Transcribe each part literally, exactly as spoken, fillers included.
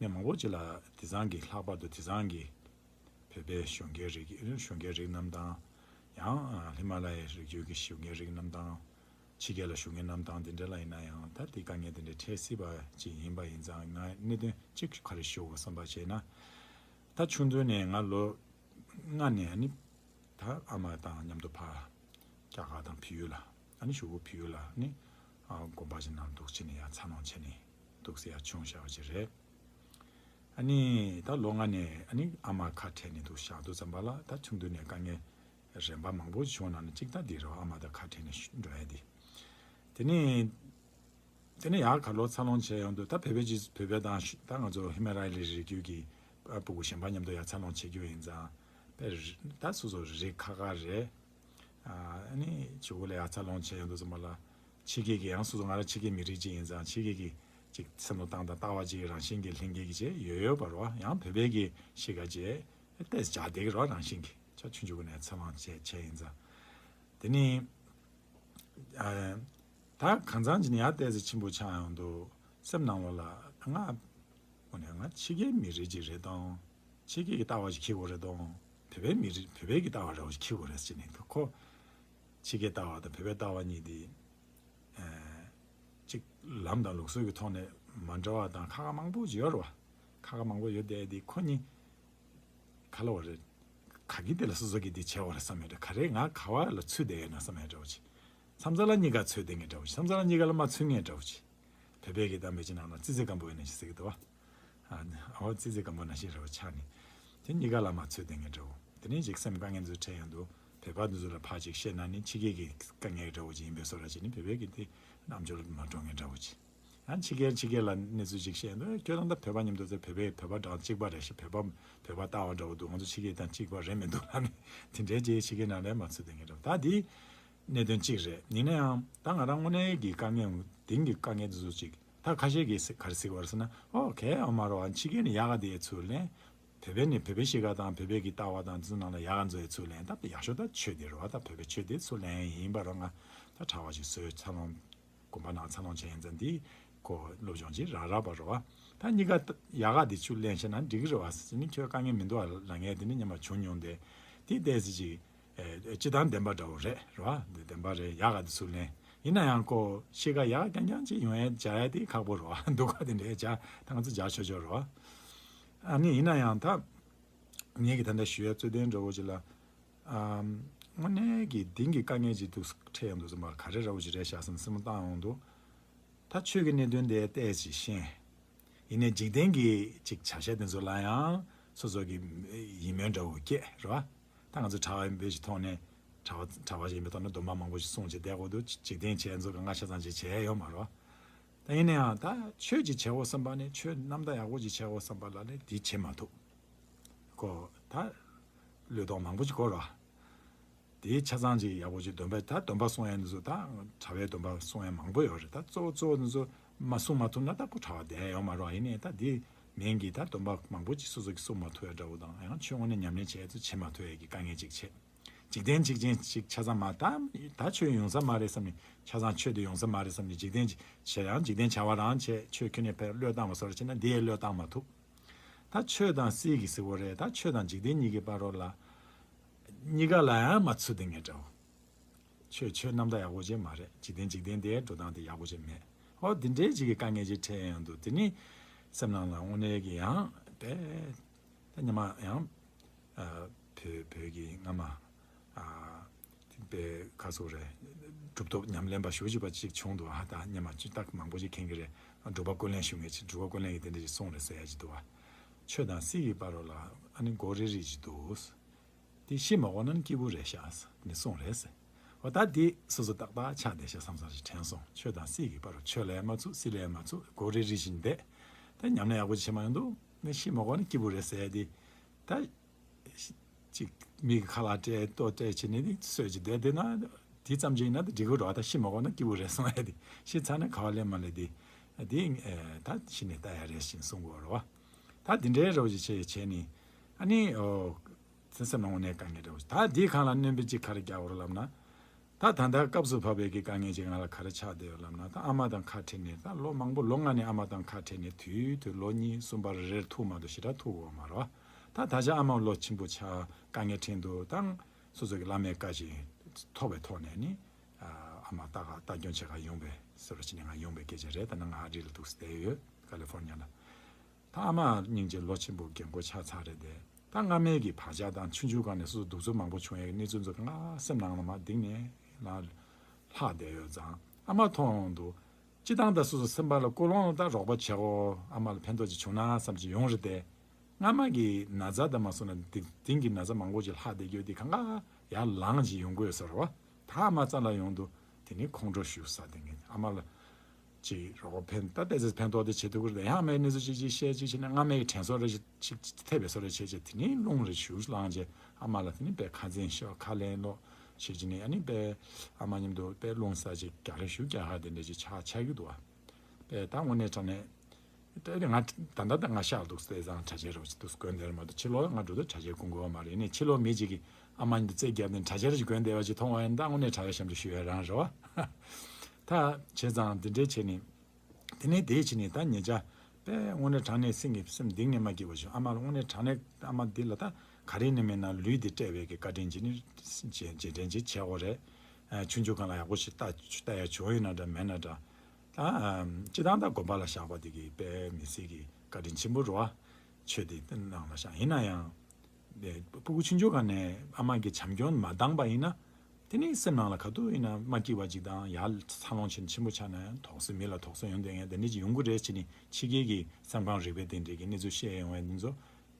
ངས་མང་པོ་ཅིག་ལ་དེང་སང་གི་ལྷག་པར་དུ་དེང་སང་གི་བོད་པའི་གཞོན་སྐྱེས་རིགས་གཞོན་སྐྱེས་རིགས་རྣམས་དང་། ཡང་ཧི་མ་ལ་ཡའི་རི་རྒྱུད་ཀྱི་གཞོན་སྐྱེས་རིགས་རྣམས་དང་། ཕྱི་རྒྱལ་ལ་བཞུགས་མཁན་རྣམས་དང་དེ་འདྲ་ལ་ཡིན་ན་ཡང་ད་དེ་དཀའ་ངལ་དེ་འདྲ་འཕྲད་སྲིད་པ་ཅིག་ཡིན་པ་ཡིན་ཙང་། ང་གནད་དོན་གཅིག་ག་རེ་ཞུ་དགོས་བསམ་པ་བྱས་ན། ད་ཆུང་དུས་ནས་ང་ལོ་ལྔ་ནས་ནི་ད་ཨ་མ་དང་མཉམ་དུ་ཕར་རྒྱ་གར་དང་བལ་ཡུལ་ལ། ཨ་ནི་གཞུག་གུ་བལ་ཡུལ་ལ་ནི་ཨ་དགོན་པ་ཅིག་ནང་འདུག་བྱས་ནས་ཡར་འཚར་ལོངས་བྱས་ནས་འདུག་སེ་ཡར་བྱུང་བཞག་པ་ཅིག་རེད། ཨ་ནི་ད་ལོ་ལྔ་ནས་ཨ་ནི་ཨ་མ་ཁ་བྲལ་ནས་འདུག་བཞག་དུས་ཙམ་པ་ལ། ད་ཆུང་དུས་ནས་དཀའ་ངལ་རན་པ་མང་པོ་བྱུང་། ནང་ནས་གཅིག་ད་འདི་རེད། ཨ་མ་དང་ཁ་བྲལ་ནས་འགྲོ་ཡ་འདི། དེ་ནས་དེ་ནས་ཡར་གར་ལོག་འཚར་ལོངས་བྱས་ཡོང་དུས། ད་བོད་པའི་ཅིག་བོད་པའི་དང་ད་ང་ཚོ་ཧི་མ་ལ་ཡའི་རི་རྒྱུད་ཀྱི་ཕྲུ་གུ་གཞན་པ་མཉམ་དུ་ཡར་འཚར་ལོངས་བྱེད་རྒྱུ་ཡིན་ཙང་། དཔེ་ད་སོ་སོ་རིགས་ཁག་ཁག་རེད། ཨ་ནི་གཞུག་གུ་ལ་ཡར་འཚར་ལོངས་བྱས་ཡོང་དུས་ཙམ་པ་ལ། ཕྱི་རྒྱལ་གྱི་ཡང་སོ་སོ་ང་རང་ཕྱི་རྒྱལ་མི་རིགས་ཅིག་ཡིན་ཙང་། ཕྱི་རྒྱལ་གྱི་ཅིག་སེམས་ལ་བཏང་དང་ལྟ་བ་ཅིག་རང་བཞིན་གྱི་ལྷན་སྐྱེས་ཀྱི་ཅིག་ཡོད་ཡོད་པ་རེད་བ། ཡང་བོད་པའི་གི་གཤིས་ཀ་ཅིག་ཏོག་ཙམ་འཇགས་བསྡད་ཀྱི་རེད་བ། རང་བཞིན་གྱི་ཆ་ཆུང་ཆུང་གི་ནས་འཚར་ལོངས་བྱས་བྱས་ཡིན་ཙང་། དེ་ནི་ཨ་ད་གང་འཚམ་ཅིག་ནས་ཡར་ཏོག་ཙམ་ཆེན་པོ་ཆགས་ཡོང་དུས་སེམས་ནང་ལོགས་ལ་ང་དངོས་གནས་ང་ཕྱི་རྒྱལ་མི་རིགས་ཅིག་རེད་དང་། ཕྱི་རྒྱལ་གྱི་ལྟ་བ་ཞིག་འཁྱེར་དགོས་རེད་དང་། བོད་པའི་མི་རིགས་བོད་པའི་གི་ལྟ་བ་འདྲ་བོ་ཞིག་འཁྱེར་དགོས་རེད་ཟེར་ནས། ཁོ་ཕྱི་རྒྱལ་ལྟ་བ་དང་བོད་པའི་ལྟ་བ་གཉིས་དེ་ཨ་ཅིག་ལམ་དང་ལུགས་སྲོལ་གྱི་ཐོག་ནས་མ་འདྲ་བ་དང་ཁག་ཁག་མང་པོ་ཅིག་ཡོད་རེད་བ། ཁག་ཁག་མང་པོ་ཡོད་དེ། དེ་ཁོ་གཉིས་ག་ལ་བ་རེད། ག་གི་དེ་ལ་སོ་སོ་གི་དེ་བྱས་བ་རེད་བསམ་ཡས་འདྲ། ག་རེ་ང་ག་བ་ལ་ཚུད་བསྡད་ཡོད་ན་བསམ་ཡས་འདྲ་བོ་ཅིག། མཚམས་མཚམས་ལ་གཉིས་ཀ་ཚུད་བསྡད་མཁན་འདྲ་བོ་ཅིག། མཚམས་མཚམས་ལ་གཉིས་ཀ་ལ་མ་ཚུད་མཁན་འདྲ་བོ་ཅིག། བོད་པའི་གི་གཏམ་དཔེ་ཅིག་ནང་ལ་ཙི་ཙི་སྐམ་པོ་ཡིན་ན་ཞིག་ཟེར་གི་འདུག་བ། ཨ་ནི་ཨོ་ཙི་ཙི་སྐམ་པོ་ནང་བཞིན་རེད་བ། ཆགས་ནས་དེ་གཉིས་ཀ་ལ་མ་ཚུད་བསྡད་མཁན་འདྲ་བོ། དེ་ནས་ཅིག་སེམས་དཀའ་ངལ་ཚོ་འཕྲད་ཡོང་དུས། བོད་པ་འདི་ཚོ་ལ་ཕར་ཅིག་བཤད་ན་ནི་ཕྱི་རྒྱལ་གྱི་དཀའ་ངལ་འདྲ་བོ་ཅིག་ཡིན་པའི་བཟོ་འདྲ་ཅིག་ནི། བོད་པའི་གི་དེ་རྣམ་འགྱུར་མ་འགྲོ་མཁན་འདྲ་བོ་ཅིག། ཡང་ཕྱི་རྒྱལ་ཕྱི་རྒྱལ་ལ་གནས་ཚུལ་ཅིག་བཤད་དུས། ཁྱོད་རང་ད་བོད་པ་མཉམ་དུ་ཚེ་བོད་པའི་བོད་པ་དང་གཅིག་པ་རེད་ཤག། བོད་པ་བོད་པ་ལྟ་བ་འདྲ་བོ་འདུག། ང་ཚོ་ཕྱི་རྒྱལ་དང་གཅིག་པ་རེད་མི་འདུག་ལབ་ནས་དེ་འདྲའི་ཅིག་ཕྱི་རྒྱལ་ནང་ལ་མ་ཚུད་བསྡད་མཁན་འདྲ་བོ། ད་འདི་གནད་དོན་གཅིག་རེད། ཡིན་ན་ཡང་ད་ང་རང་དངོས་གནས་ཀྱི་དཀའ་ངལ་དེང་གི་དཀའ་ངལ་དེ་ཚོ་ཅིག་ད་ཁ་ཤས་ཀྱིས་ག་རེ་ཟེར་གྱི་ཡོད་རེད་ཟེར་ན། ཨོ་ཁེ་ཨ་མ་རོ། ཨ་ཕྱི་རྒྱལ་ནས་ཡག་ག་དེ་ཚུར་ལེན། བོད་པའི་ནས་བོད་པའི་གཤིས་ཀ་དང་བོད་པའི་གི་ལྟ་བ་དང་དེ་ཚོ་ནང་ལ་ཡག་ག་འཛོལ་ཡས་ཚུར་ལེན། ད་དཔེ་ཡག་ཤོས་ད་ཆོས་དེ་རེད་བ། ད་བོད་པའི་ཆོས་དེ་ཚུར་ལེན་ཡིན་པ་རོ། ང་ད་གྲྭ་པ་ཞིག་བཟོས། འཚར་ལོངས་དགོན་པ་ནང་འཚར་ལོངས་བྱས་ཡིན་ཙང་། འདི་ཁོ་སློབ་སྦྱོང་ཅིག་རག་རག་པ་རེད་བ། ད་གཉིས་ཀ་ཡག་ག་དེ་ཚུར་ལེན་ཤེས་ན་འགྲིག་གི་རེད་བ། ཟེར་ནི་ཁྱོད་དཀའ་ངལ་མི་འདུག་བ་ལབ་མཁན་དེ་ནི་སྔོན་མ་བྱུང་མྱོང་སྟེ། དེ་ཏོག་ཙམ་ཅིག་ཨེ་སྤྱིར་བཏང་བདེན་པ་འདྲ་བོ་རེད། རེད་བ། འདི་བདེན་པ་རེད། ཡག་ག་དེ་ཚུར་ལེན། ཡིན་ན་ཡང་ཁོ་གཤིས་ཀ་ཡག་རྐྱང་རྐྱང་ཅིག་ཡོང་ཡས་སྦྱར་ཡས་དེ་ཁག་པོ་རེད་བ། སྡུག་ག་དེ་འདྲའི་སྦྱར། ད་ང་ཚོ་སྦྱར་ཆོག་ཆོག་རེད་བ། ཨ་ནི་ཡིན་ན་ཡང་ད་ངེད་ཀྱི་ད་ལྟ་ཞུ་ཡས་རྩོད་དོན་འདྲ་བོ་ཅིག་ལ། ཨམ། དངོས་གནས་ཀྱི་དེང་གི་དཀའ་ངལ་ཅིག་འདུག་འཕྲད་ཡོང་དུས་ཙམ་པ་ག་རེ་འདྲ་བོ་ཅིག་རེད་ཤག་བསམ་སེམས་ལ་བཏང་ཡོང་དུས། ད་ཆོས་ཀྱི་གནད་དོན་དེ་ཏོག་ཙམ་ཤེས། ཡིན་ནའི་འཇིག་རྟེན་གྱི་ཅིག་བྱ་བྱེད་དེ་ཚོ་ལ་ཡང་སོ་སོ་གི་ཡིད་སྨོན་འདྲ་བོ་སྐྱེ་རེད་བ། ད་ང་ཚོ་གྲྭ་པ་ཡིན་པའི་ཅིག་ཐོག་ནས། གྲྭ་པ་གྲྭ་པ་ཞིག་ཡིན་པའི་ཐོག་ནས་སྡོམ་པ་མང་པོ་ཞིག་སྲུང་བྱས་བསྡད་དགོས་འདུག། འཇིག་རྟེན་བྱས་ཚོ་གང་ག་ཆ་ཚང་ཅིག་བྱས་ཡོད་མ་རེད་བ། ད་ཡིན་ན་ཡང་ད་ཆོས་ཅིག་བྱེད་དགོས་བསམ་པ་ནས། ཆོས་རྣམ་དག་ཡག་པོ་ཅིག་བྱེད་དགོས་བསམ་པ་ལ་ནི་འདི་བྱེད་མ་ཐུབ། ཁོ་ད་བློས་གཏོང་མང་པོ་ཅིག་དགོས་རེད་བ། དེའི་ཆ་ཚང་ཅིག་ཡག་པོ་ཅིག་སྡོམ་པ། ད་སྡོམ་པ་སྲུང་ཡས་འདི་ཚོ་ད་གྲྭ་པའི་སྡོམ་པ་སྲུང་ཡས་མང་པོ་ཡོད་རེད། ད་གཙོ་བོ་གཙོ་བོ་འདི་ཚོ་མ་སྲུང་མ་ཐུབ་ན་ད་ཁོ་གྲྭ་པ་བསྡད་ཡོད་མ་རེད་བ། ཡིན་ནའི་ད་དེ་མིན་གྱི་ད་སྡོམ་པ་མང་པོ་ཅིག་སོ་སོ་གིས་སྲུང་མ་ཐུབ་ཡས་འདྲ་བོ་དང་། ཡང་ཆོས་དངོས་གནས་ཉམས་ལེན་བྱེད་ཡས་ཚོ་བྱེད་མ་ཐུབ་ཡས་ཀྱི་དཀའ་ངལ་ཅིག་བྱེད། འཇིག་རྟེན་འཇིག་རྟེན་ཅིག་ཆ་ཚང་མ། ད་ད་ཆོས་ཡོང་ས་མ་རེད་བསམ་ནས། ཆ་ཚང་ཆོས་དེ་ཡོང་ས་མ་རེད་བསམ་ནས། འཇིག་རྟེན་ཅིག་བྱེད་ཡང་འཇིག་རྟེན་བྱ་བ་རང་བྱེད། ཆོས་ཁྱོན་ནས་ཕར་བློས་བཏང་བ་སོགས་བྱས་ན་འདི་ཡང་བློས་བཏང་མ་ཐུབ། ད་ཆོས་དང་སྲིད་ཀྱི་ཟེར་བ་རེད། ད་ཆོས་དང་འཇིག་རྟེན་གཉིས་ཀྱི་བར་རོ་ལ། གཉིས་ཀ་ལ་ཡང་མ་ཚུད་བསྡད་མཁན་འདྲ་བོ། ཆོས་ཆོས་རྣམ་དག་ཡག་པོ་ཅིག་མ་རེད། འཇིག་རྟེན་འཇིག་རྟེན་དེ་འགྲོ་སྟངས་དེ་ཡག་པོ་ཅིག་མེད། ཨོ་འདི་འདྲའི་ཅིག་གི་དཀའ་ངལ་ཅིག་འཕྲད་ཡོང་དུས། དེ་ནི་སེམས་ནང་ལ་དངོས་གནས་ཀྱི་ཡང་དཔེ་ད་སྔོན་མ་ཡང་ཨ་བོད་བོད་ཀྱི་སྔ་མ་ཨ་དཔེ་ག་ཟེར་རེད། གྲུབ་ཐོབ་ཉམས་ལེན་པ་ཞེ་པོ་ཅིག་པ་ཅིག་བྱུང་འདུག། ཨ་ད་སྔོན་མ་ཅིག་ད་མང་པོ་ཅིག་མཁྱེན་གྱི་རེད། འབྲུག་པ་ཀུན་ལེགས་ཞུ་མཁན་ཅིག། འབྲུག་པ་ཀུན་ལེགས་ཀྱིས་དེ་འདྲ་ཅིག་གསུངས་རེད་ཟེར་ཡ་ཅིག་འདུག་བ། ཆོས་དང་སྲིད་ཀྱི་བར་རོ་ལ་ཨ་ནི་མགོ་རིལ་རིལ་ཅིག་འདུག། དེ་ཤི་མ་དགོས་ན་སྐྱིད་པོ་རེད་ཤག་ནི་གསུངས་རེད་ཟེར། འོ་ད་དེ་སོ་སོ་ཏག་ཏག་ཆགས་བསྡད་ཤག་བསམ་བསམ་ཞིག་དྲན་སོང་། ཆོས་དང་སྲིད་ཀྱི་བར་རོ། ཆོས་ལ་ཡང་མ་ཚུད། སྲིད་ལ་ཡང་མ་ཚུད། མགོ་རིལ་རིལ་བཞིན་བསྡད། ད་ཉམས་ལེན་ཡག་པོ་ཅིག་བྱེད་མ་ཡོང་དུས། ནི་ཤི་མ་དགོས་ན་སྐྱིད་པོ་རེད་ཟེར་ཡ་དེ། ད་ཅིག་མི་གི་ཁ་ལག་སྤྲད་ལྟོ་སྤྲད་བྱས་ནས་ནི་གསོད་ཅིག་བསྡད་བསྡད་ན། དེ་ཙམ་ཅིག་ཡིན་ན་ད་འགྲིག་གི་རེད་བ། ད་ཤི་མ་དགོས་ན་སྐྱིད་པོ་རེད་གསུང་ཡ་དེ། ཤི་ཚར་ན་ག་བ་ལེན་མ་ལེན་དེ། དེ་ད་ཤི་ནས་ལྟ་ཡ་རེད་ཅེས་གསུང་གི་ཡོད་རེད་བ། ད་དེ་འདྲའི་རོ་ཅིག་བྱས་བྱས་ནས། ཨ་ནི་ཨོ། སེམས་ནང་ནས་དཀའ་ངལ་འདྲ་བོ་ཞིག། ད་འདིའི་སྒང་ལ་སྣོན་པ་ཅིག་ག་རེ་རྒྱག་དགོས་རེད་ལབ་ན། ད་ད་ལྟ་སྐབས་སུ་བབས་པའི་གི་དཀའ་ངལ་ཅིག་ང་ལ་ག་རེ་ཆགས་བསྡད་ཡོད་ལབ་ན། ད་ཨ་མ་དང་ཁ་བྲལ་ནས་ད་ལོ་མང་པོ་ལོ་ལྔ་ནས་ཨ་མ་དང་ཁ་བྲལ་ནས་དུས་དུས་ལོ་གཉིས་གསུམ་པར་རེ་རེར་ཐུག་མ་གཏོགས་ཞེ་དྲག་ཐུག་ཡོད་མ་རེད་བ། ད་ད་ཆ་ཨ་མ་ལོ་ཆེན་པོ་ཆགས་དཀའ་ངལ་འཕྲད་འདུག་ད་སོ་སོ་གི་བླ་མའི་བཀའ་བཞིན་ཐོབ་པའི་ཐོག་ནས་ནི་ཨ་མ་ལྟ་ག་ལྟ་སྐྱོང་བྱེད་ག་ཡོང་བའི་སོ་ར་ཅི་ནས་ང་ཡོང་བའི་སྐད་ཆ་རེད། ད་ནང་ང་ཨ་རི་ལ་འདུག་བསྡད་ཡོད། ཀ་ལི་ཧྥོར་ཉ་ལ། ད་ཨ་མ་སྙིང་རྗེ་ལོ་ཆེན་པོ་རྒན་གོག་ཆགས་ཚར་རེད་དེ། ད་སྔ་མའི་གི་བག་ཆགས་དང་ཆུང་ཆུང་སྒང་ནས་སོ་སོ་གདུག་རྩུབ་མང་པོ་བྱུང་ཡས་གནས་ཚུལ་ཚོ་ང་སེམས་ནང་ལ་མར་གཏིང་ནས་ལ་ལྷག་བསྡད་ཡོད་ཙང་ཨ་མ་མཐོང་ཡོང་དུས། སྤྱི་བཏང་ད་སོ་སོ་སེམས་པ་ལ་ཀུན་སློང་ད་རོགས་པ་བྱེད་དགོས། ཨ་མ་ལ་ཕན་ཐོགས་ཅིག་བྱུང་ན་བསམ་གྱི་ཡོང་རེད་དེ། སྔ་མ་གི་ན་ཚ་ད་མ་སོང་ན་དེ་དེང་གི་ན་ཚ་མང་པོ་ཅིག་ལྷག་བསྡད་རྒྱུ་དེ་གང་ག་ཡར་ལངས་ཅིག་ཡོང་དགོས་ཟེར་བ། ད་ཨ་མ་རྩ་ལ་ཡོང་དུས་དེ་ནི་ཁོང་ཁྲོ་ཞུགས་ས་དེ་ངས་ཨ་མ་ལ། ཅིག་རོགས་ཕན་ད་ཏོག་ཙམ་ཕན་ཐོགས་དེ་བྱེད་ཐུབ་ཀྱི་རེད། ཡང་མེད་གནས་ཚུལ་ཅིག་ཅིག་བཤད་ཅིག་བྱས་ནས་སྔ་མའི་དྲན་གསོ་རེ་ཞིག་ཅིག་ཐེབས་པའི་བཟོ་འདྲ་བྱས་བྱས། དེ་ནས་རླུང་རེ་ཞུགས་ལངས་བྱས་ཨ་མ་ལ་དེ་ནས་དཔེ་ཁ་འཛིན་ཤོག་ཁ་ལེན་ལོག་བྱས་བྱས་ནས། ཨ་ནི་དཔེ་ཨ་མ་མཉམ་དུ་དཔེ་རླུང་ས་ཅིག་རྒྱག་རེ་ཞུགས་རྒྱག་ཧ་དེ་འདྲ་ཅིག་ཆགས་ཆགས་ཀྱི་འདུག་ཨ། དཔེ་ད་དངོས་གནས་དྲང་གནས་དཔེ་ང་ད་ལྟ་ད་ང་ཤག་འདུག་སྟེ་བཟང་གྲྭ་ཆས་རོགས་ཅིག་འདུག་དགོས་འདེར་མ་འདུག་ཕྱི་ལོགས་ང་འགྲོ་དུས་གྲྭ་ཆས་གོན་དགོས་པ་མ་རེད། ནས་ཕྱི་ལོགས་མི་གཅིག་གིས་ཨ་མ་མཉམ་དུ་རྩེད་རྒྱབ་ནས་གྲྭ་ཆས་རེ་ཞིག་གོན་བསྡད་པ་ཅིག་མཐོང་བ་ཡིན་ད་དངོས་གནས་གྲྭ་ཆས་ཞབས་ཏོག་ཞུ་ཡས་རང་རེད་བ། ད་བྱས་ཙང་འདི་འདྲའི་བྱས་ནས། དེ་ནས་དེའི་ཕྱི་ནས་ད་ཉེ་ཆར་དཔེ་དངོས་གནས་དྲང་གནས་སེམས་ཀྱི་སེམས་གཏིང་ནས་མ་སྐྱིད་པ་བྱུང་། ཨ་མ་ལ་དངོས་གནས་དྲང་གནས་ཨ་མ་འདི་ལ་ད་ག་རེ་ནས་མེད་ན་ལུས་འདི་སྤྲད་པའི་གི་བཀའ་དྲིན་གྱིས་ནི་རྗེས་རྗེས་དྲན་ཅིག་བྱེད་དགོས་རེད། ཨ་ཆུང་ཆུང་སྒང་ལ་ཡག་པོ་ཞིག་ལྟ་ལྟ་ཡ་བྱུང་ཡོད་ན་འདྲ་མེད་ན་འདྲ། ད་ཨམ་སྤྱི་བཏང་ད་དགོན་པ་ལ་བཞག་པ་འདི་གི་དཔེ་མི་སྲིད་ཀྱི་བཀའ་དྲིན་ཆེན་པོ་རེད་བ། ཆོས་འདི་ནང་ལ་བཞག་ཡིན་ན་ཡང་། དེ་སྤུ་གུ་ཆུང་ཆུང་སྒང་ནས་ཨ་མ་གི་བྱམས་སྐྱོང་མ་འདང་པ་ཡིན་ན། དེ་ནི་སེམས་ནང་ལ་ག་དུས་ཡིན་ན་མ་སྐྱིད་པ་ཅིག་དང་ཡར་འཚར་ལོངས་ཆེན་ཆེན་པོ་ཆགས་ན་ཡང་དོགས་སེལ་མི་ལ་དོགས་སེལ་ཡོང་དོན་ཡང་དེ་འདྲ་ཅིག་ཡོང་གི་རེད་ཅེས་ནི་ཕྱི་རྒྱལ་གྱི་སེམས་ཁམས་རིག་པའི་དེ་འདྲའི་གི་གནས་ཚུལ་བཤད་ཡོང་བའི་འདི་ཚོ་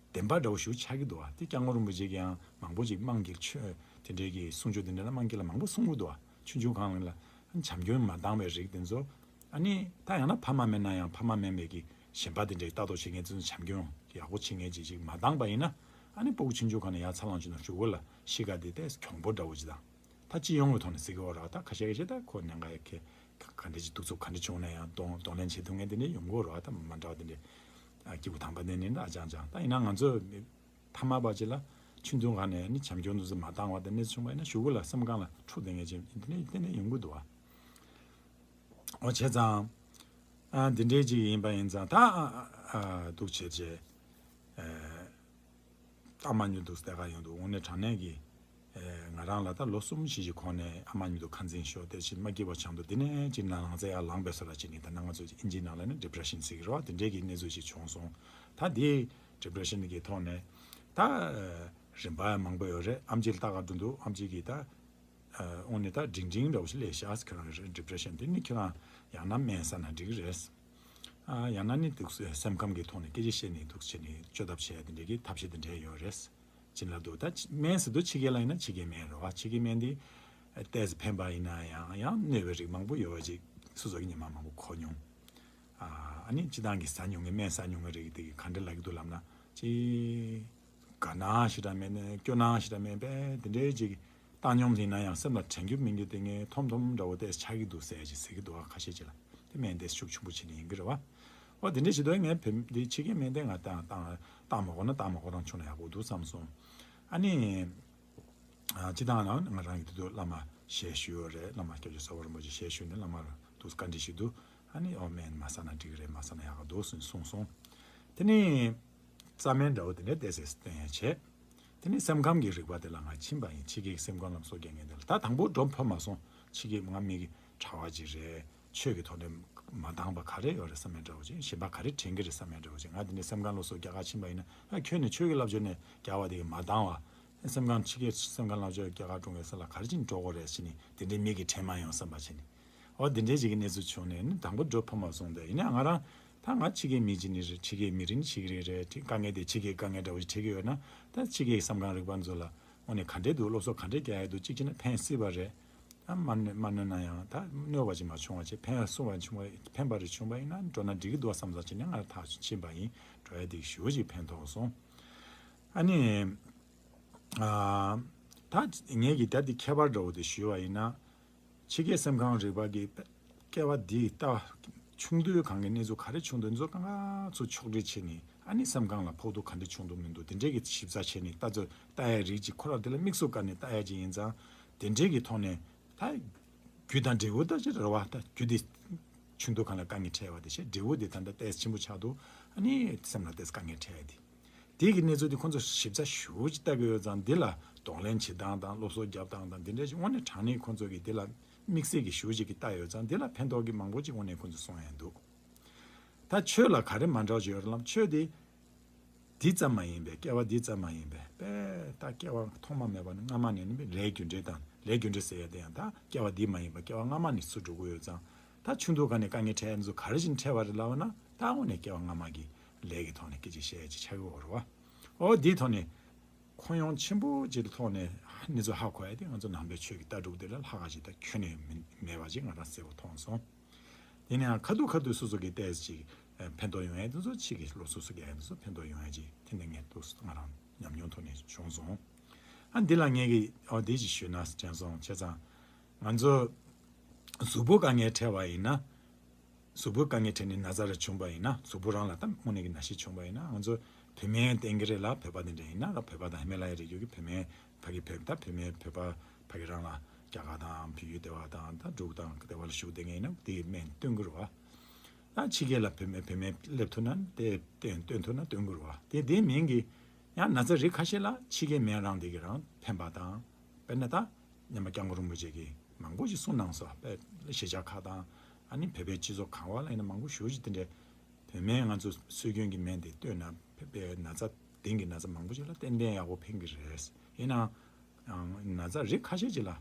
བདེན་པ་འདྲ་བོ་ཞིག་ཆགས་ཀྱི་འདུག་བ། དེ་སྐྱབས་མགོན་རིན་པོ་ཆེ་གིས་ཡང་མང་པོ་ཅིག་དམངས་ཀྱི་ཆོས་དེ་འདྲའི་གི་གསུང་ཆོས་དེ་འདྲ་ལ་དམངས་ཀྱི་ལ་མང་པོ་གསུང་གི་འདུག་བ། ཆུང་ཆུང་སྒང་ལ་བྱམས་སྐྱོང་མ་འདང་བའི་རིགས་དེ་ཚོ། ཨ་ནི་ད་ཡང་ན་ཕ་མ་མེད་ན་ཡང་ཕ་མ་མེད་མེད་ཀྱི་གཞན་པ་དེ་འདྲའི་ལྟ་རྟོག་བྱེད་མཁན་ཚོ་བྱམས་སྐྱོང་ཡག་པོ་བྱེད་མཁན་ཅིག་ཅིག་མ་འདང་པ་ཡིན་ན། ཨ་ནི་སྤུ་གུ་ཆུང་ཆུང་སྒང་ནས་ཡར་འཚར་ལོངས་བྱུང་ན་གཞུག་གུ་ལ་གཤིས་ཀ་དེ་ཏོག་ཙམ་གྱོང་པོ་འདྲ་བོ་ཅིག་དང་། ད་སྤྱི་ཡོངས་ཀྱི་ཐོག་ནས་ཟེར་གྱི་ཡོད་རེད་བ། ད་ཁ་ཤས་ཁ་ཤས་ད་ཁོ་ཉེན་ཁ་ཡ་ཁེ་ག་འདྲ་ཅིག་གདུག་རྩུབ་ག་འདྲ་བྱུང་ན་ཡང་གདོང་གདོང་ལེན་བྱེད་ཐུབ་མཁན་དེ་འདྲ་ཡོང་གི་ཡོད་རེད་བ། ད་མ་འདྲ་བ་དེ་འདྲ་སྐྱེས་བུ་དམ་པ་དེ་འདྲ་ད་ཅང་ཅང་ད་ཡིན་ན་ང་ཚོ་ཕ་མ་པ་ཅིག་ལ་ཆུང་དུས་སྒང་ནས་ནི་བྱམས་སྐྱོང་དེ་ཚོ་མ་འདང་བ་དང་གནས་ཚུལ་བྱུང་བ་ཡིན་ན་གཞུག་གུ་ལ་སེམས་ཁམས་ལ་འཁྲུག་བསྡད་མཁན་ཅིག་དེ་འདྲ་དེ་འདྲ་ཡོང་གི་འདུག་བ། འོ་བྱས་ཙང་། ཨ་འདི་འདྲའི་ཅིག་ཡིན་པ་ཡིན་ཙང་ད་ཨ་ཨ་འདུག་བྱས་བྱས། ཨ་ཨ་མ་མཉམ་དུ་བསྡད་ག་ཡོང་དུས་དངོས་གནས་དྲང་གནས་ཀྱི་ཨ་ང་རང་ལ་ད་ལོ་གསུམ་བཞི་ཞིག་གོང་ནས་ཨ་མ་མཉམ་དུ་ཁ་འཛིན་ཤོར་ཏེ་ཕྱིན་མ་སྐྱིད་པ་བྱུང་དུས་འདི་ནས་ཅིག་ན་ལངས་ཚེ་ཡར་ལངས་པའི་བཟོ་འདྲ་བྱས་ནས། ད་ནང་ང་ཚོ་ཨིན་ཇིའི་ནང་ལ་ནི་ཌི་པི་རེ་ཤན་ཟེར་གྱི་རེད་བ། དེ་འདྲའི་གི་གནས་ཚུལ་ཞིག་བྱུང་སོང་། ད་འདི་ཌི་པི་རེ་ཤན་གི་ཐོག་ནས་ད་རིམ་པ་མང་པོ་ཡོད་རེད། ཨམ་ཆི་ལ་ལྟ་ག་འགྲོ་འདུག་ཨམ་ཆི་གིས་ད། དངོས་གནས་ད་འབྲིང་འབྲིང་འདྲ་བོ་ཞིག་སླེབས་ཤག་ཁྱོད་རང་ཌི་པི་རེ་ཤན་དེ་ནི་ཁྱོད་རང་ཡང་ན་སྨན་ཟ་ན་འགྲིག་གི་རེད། ཨ་ཡང་ན་ནི་འདུག་སེ་སེམས་ཁམས་ཀྱི་ཐོག་ནས་སྐད་ཆ་བཤད་ནས་འདུག་བྱས་ནས་བཅོས་ཐབས་བྱས་དེ་འདྲའི་གི་ཐབས་ཤེས་དེ་འདྲའི་ཡོད་རེད། བྱིན་རླབས་འདུག་ད་སྨན་ཟེར་དུས་ཕྱི་རྒྱལ་ལ་ཡིན་ན་ཕྱི་རྒྱལ་སྨན་རེད་བ། ཕྱི་རྒྱལ་སྨན་དེ་ཏོག་ཙམ་ཕན་པ་ཡིན་ན་ཡང་ཡང་གནོད་པའི་རིགས་མང་པོ་ཡོད་པ་ཅིག་སོ་སོ་གི་ཉི་མ་མང་པོ་གོ་མྱོང་། ཨ་ནི་སྤྱི་བཏང་གི་ཟ་མྱོང་གི་སྨན་ཟ་མྱོང་གི་རིགས་དེ་གི་ག་འདྲ་ལབ་ཀྱི་འདུག་ལབ་ན་ཅིག་དགའ་སྣང་ཞེ་དྲག་མེད་ནས་སྐྱོ་སྣང་ཞེ་དྲག་མེད་པས་དེ་འདྲའི་ཅིག་བཏང་སྙོམས་ཡིན་ན་ཡང་སེམས་ལ་དྲན་རྒྱུ་མིན་རྒྱུ་དེ་ངས་ཐོམ་ཐོམ་འདྲ་བོ་ཏོག་ཙམ་ཆགས་ཀྱི་འདུག་ཟེར་ཅིག་ཟེར་གྱི་འདུག་ཨ་ཁ་ཤས་ཅིག་ལ་དེ་སྨན་དེ་ཤུགས་ཆེན་པོ་བྱས་ནས་ཡིན་གྱི་རེད་བ། འོ་དེ་འདྲའི་ཞིག་འདུག་ངས་བེམ་དེ་ཕྱི་རྒྱལ་སྨན་དེ་ང་བཏང་བཏང་བཏང་མ་དགོས་ན་བཏང་མ་དགོས་རང་བྱུང་ན་ཡག་པོ་འདུག་བསམ་སོང་། ཨ་ནི། ཨ་སྤྱི་བཏང་ན་ང་རང་གི་དེ་དུས་བླ་མ་ཞལ་ཞུས་ཡོད་རེད། བླ་མ་སྐྱབས་རྗེ་ཚ་བོ་རིན་པོ་ཆེ་ཞལ་ཞུས་ནས་བླ་མ་ལ་འདུག་བཀའ་འདྲི་ཞུས་འདུག་ཨ་ནི་ཨོ་སྨན་མ་ཟ་ན་འགྲིག་གི་རེད། མ་ཟ་ན་ཡག་ག་འདུག་ཟེར་གསུངས་སོང་། དེ་ནས་རྩ་སྨན་འདྲ་བོ་དེ་འདྲ་ཏོག་ཙམ་བསྟེན་ཡ་བྱས། དེ་ནས་སེམས་ཁམས་ཀྱི་རིག་པ་དེ་ལ་ང་ཕྱིན་པ་ཡིན། ཕྱི་རྒྱལ་གྱི་སེམས་ཁམས་ལ་སློབ་གསོ་རྒྱག་མཁན་དེ་ལ། ད་དང་པོ་འགྲོ་ཕོད་མ་སོང་། ཕྱི་རྒྱལ་ང་མི་གི་གྲྭ་བ་ཅིག་རེད། ཆོས་ཀྱི་ཐོག་ནས་མ་འདང་བ་ག་རེ་ཡོད་རེད་བསམ་ཡས་འདྲ་བོ་ཅིག་གཞན་པ་ག་རེ་དྲན་གྱི་རེད་བསམ་ཡས་འདྲ་བོ་ཅིག་ང་དེ་ནས་སེམས་ཁམས་སློབ་གསོ་རྒྱག་ག་ཕྱིན་པ་ཡིན་ན། ཨ་ཁྱོད་ནི་ཆོས་ཀྱི་བསླབ་བྱ་ནས་རྒྱག་པ་དེ་གི་མ་འདང་བ། སེམས་ཁམས་ཕྱི་རྒྱལ་སེམས་ཁམས་སློབ་གསོ་རྒྱག་ག་འགྲོ་མཁན་ས་ལ་ག་རེ་ཅིག་འགྲོ་དགོས་རེད་ཟེར་ནས་དེ་འདྲའི་མི་གི་དྲན་མ་ཡོང་བསམ་པ་བྱས་ནས། འོ་དེ་འདྲའི་ཅིག་གི་གནས་ཚུལ་བྱུང་ནས་ནི་དང་པོ་འགྲོ་ཕོད་མ་སོང་། དེ་ཡིན་ན་ང་རང་ད་ང་ཕྱི་རྒྱལ་མི་གཅིག་ནི་རེད། ཕྱི་རྒྱལ་མི་རིགས་ནི་ཕྱི་རྒྱལ་རེད། དཀའ་ངལ་དེ་ཕྱི་རྒྱལ་དཀའ་ངལ་འདྲ་བོ་ཞིག་འཕྲད་ཀྱི་ཡོད་ན། ད་ཕྱི་རྒྱལ་སེམས་ཁམས་རིག་པ་ཚོ་ལ་དངོས་གནས་ག་འདྲས་འདུག་སློབ་གསོ་ག་འདྲས་རྒྱག་ཡ་འདུག་གཅིག་བྱས་ན་ཕན་སྲིད་པ་རེད། ཨ་མ་གནོད་མ་གནོད་ན་ཡང་ད་གནོད་པ་ཅིག་མ་བྱུང་བ་བྱས་ཕན་སྲུང་བ་བྱུང་བ་ཕན་པ་རེ་བྱུང་བ་ཡིན་ན་འགྲོ་ན་འགྲིག་གི་འདུག་བསམ་ཙམ་བྱས་ནས་ང་ཐག་ཆོད་ཕྱིན་པ་ཡིན། འགྲོ་ཡ་འདི་ཞུ་ཅིག་ཕན་ཐོགས་སོང་། ཨ་ནི་ཨ་ད་ངས་ཀྱི་ད་འདི་ཁྱད་པར་འདྲ་བོ་དེ་ཞུས་པ་ཡིན་ན། ཕྱི་རྒྱལ་སེམས་ཁམས་རིག་པ་གི་སྐྱེ་བ་འདིའི་ལྟ་བ་ཆུང་དུས་གང་གི་གནས་ཚུལ་ག་རེ་བྱུང་འདུག་འདི་ཚོ་གང་ག་ཚོ་ཕྱོགས་སྒྲིག་བྱས་ནས། ཨ་ནི་སེམས་ཁམས་ལ་ཕོག་ཐུག་ག་འདྲ་བྱུང་འདུག་མི་འདུག་དེ་འདྲས་ཀྱི་ཞིབ་ཚགས་བྱས་ནས་ལྟ་ཚོད་ལྟ་ཡ་རིགས་ཅིག་ཁོ་རང་དེ་ལ་དམིགས་སུ་བཀར་ནས་ལྟ་ཡ་ཅིག་ཡིན་ཙང་། དེ་འདྲས་ཀྱི་ཐོག་ནས་ ད་རྒྱུ་དང་འབྲས་བུ་ད་ཅི་རེད་བ། ད་རྒྱུ་དེ་ཆུང་དུ་གང་ལ་དཀའ་ངལ་འཕྲད་པ་དེ་བྱས། འབྲས་བུ་དེ་ད་ལྟ་ཏོག་ཙམ་ཆེན་པོ་ཆགས་འདུག་ཨ་ནི་སེམས་ལ་ཏོག་ཙམ་དཀའ་ངལ་འཕྲད་ཡ་དེ། དེ་གི་གནས་ཚུལ་དེ་ཁོང་ཚོ་ཞིབ་ཆ་ཞེ་པོ་ཅིག་ལྟ་གི་ཡོད་ཙང་། འདི་ལ་གདོང་ལེན་བྱེད་སྟངས་དང་སློབ་གསོ་རྒྱབ་སྟངས་དང་འདི་འདྲ་ཞིག་དངོས་གནས་དྲང་གནས་ཁོང་ཚོ་གིས་འདི་ལ་དམིགས་བསལ་གྱི་ཞེ་པོ་ཅིག་གིས་ལྟ་ཡོད་ཙང་། འདི་ལ་ཕན་ཐོགས་ཀྱི་མང་པོ་ཅིག་དངོས་གནས་ཁོང་ཚོས་གསུང་ཡ་འདུག་ད་ཆོས་ལ་ག་རེ་མ་འདྲ་བ་ཅིག་ཡོད་རེད་ལབ། ཆོས་དེ་འདི་ཙམ་མ་ཡིན་པས། སྐྱེ་བ་འདི་ཙམ་མ་ཡིན་པས། པས་ད་སྐྱེ་བ་ཐོག་མ་མེད་པ་ནས་སྔ་མ་ནས་ནི་ལས་རྒྱུ་འབྲས་དང་། ལས་རྒྱུ་འབྲས་ཟེར་ཡ་དེ་ཡང་ད་སྐྱེ་བ་འདི་མ་ཡིན་པ་སྐྱེ་བ་སྔ་མ་ནས་ཚུར་འགྲོ་གི་ཡོད་ཙང་། ད་ཆུང་དུས་ག་ནས་དཀའ་ངལ་འཕྲད་ཡ་ཚོ་ག་རེ་བཞིན་འཕྲད་པ་རེད་ལབ་ན། ད་དངོས་གནས་སྐྱེ་བ་སྔ་མ་གི་ལས་ཀྱི་ཐོག་ནས་སྐད་ཆ་བཤད་ཡ་ཅིག་ཆགས་ཀྱི་ཡོད་རེད་བ། ཨོ་འདིའི་ཐོག་ནས་ཁོད་ཡངས་ཆེན་པོ་ཅིག་གི་ཐོག་ནས་གནས་ཚུལ་ཧ་གོ་ཡ་དེ་ང་ཚོ་ནང་པའི་ཆོས་ཀྱི་ལྟ་གྲུབ་དེ་ལ་ལྷག་ག་ཅིག་ད་ཁྱོན་ནས་མི་མེད་པ་ཅིག་ང་རང་གསལ་པོ་མཐོང་སོང་། དེ་ནས་ཡང་ཁ་ཐུག་ཁ་ཐུག་སོ་སོ་གི་ཏོག་ཙམ་ཅིག་ཕན་ཐོགས་ཡོང་ཡ་དེ་ཚོ། ཕྱི་གི་སློབ་གསོ་སོགས་ཀྱི་ཡ་དེ་ཚོ་ཕན་ཐོགས་ཡོང་ཡ་ཅིག་དེ་འདྲ་ངས་ཏོག་ཙམ་ང་རང་ཉམས་མྱོང་ཐོག་ནས་བྱུང་སོང་། ཨ་འདི་ལ་ངས་ཀྱི་ཨོ་དེ་ཅིག་ཞུས་ན་དྲན་སོང་། བྱས་ཙང་ང་ཚོ་གཟུགས་པོ་དཀའ་ངལ་འཕྲད་པ་ཡིན་ན། གཟུགས་པོ་དཀའ་ངལ་འཕྲད་ནས་ན་ཚ་རེ་བྱུང་པ་ཡིན་ན། གཟུགས་པོ་རང་ལ་ད་དངོས་གནས་ཀྱི་ན་ཤས་བྱུང་པ་ཡིན་ན། ང་ཚོ་བོད་སྨན་བསྟེན་གྱི་རེད་ལ། བོད་པ་འདི་འདྲ་ཡིན་ན་ལ། བོད་པ་དང་ཧི་མ་ལ་ཡའི་རི་རྒྱུད་ཀྱི་བོད་སྨན་ཕ་གི་བོད། ད་བོད་སྨན་བོད་པ་ཕ་གི་རང་ལ་རྒྱ་གར་དང་བལ་ཡུལ་སྡེ་བ་དང་ད་འབྲུག་དང་སྡེ་བ་ལ་བཞུགས་བསྡད་མཁན་ཡིན་ན་དེའི་སྨན་བསྟེན་གྱི་རེད་བ། ད་ཕྱི་རྒྱལ་ལ་བོད་སྨན་བོད་སྨན་སླེབས་ཐུབ་ན་དེ་བསྟེན་བསྟེན་ཐུབ་ན་བསྟེན་གྱི་རེད་བ། དེ་དེ་མིན་གྱི་ཡང་ན་ཚ་རིགས་ཁ་ཤས་ལ་ཕྱི་རྒྱལ་སྨན་རང་དེ་གི་རང་ཕན་པ་དང་། དཔེར་ན་ད་སྔོན་མ་སྐྱབས་མགོན་རིན་པོ་ཆེ་གིས་མང་པོ་ཞིག་གསུངས་གནང་སོང་། དཔེ་གཞིས་ཆགས་ཁག་དང་ཨ་ནི་བོད་པའི་སྤྱི་ཚོགས་གང་བ་ལ་ཡིན་ན་མང་པོ་ཞེ་པོ་ཅིག་དེ་འདྲའི་བོད་སྨན་ང་ཚོ་སྲོལ་རྒྱུན་གྱི་སྨན་དེ་བསྟེན་ན་བོད་པའི་ན་ཚ་གདེང་གི་ན་ཚ་མང་པོ་ཞིག་ལ་ཏན་ཏན་ཡག་པོ་ཕན་གྱི་རེད། ཡིན་ནའང་ན་ཚ་རིགས་ཁ་ཤས་ཅིག་ལ་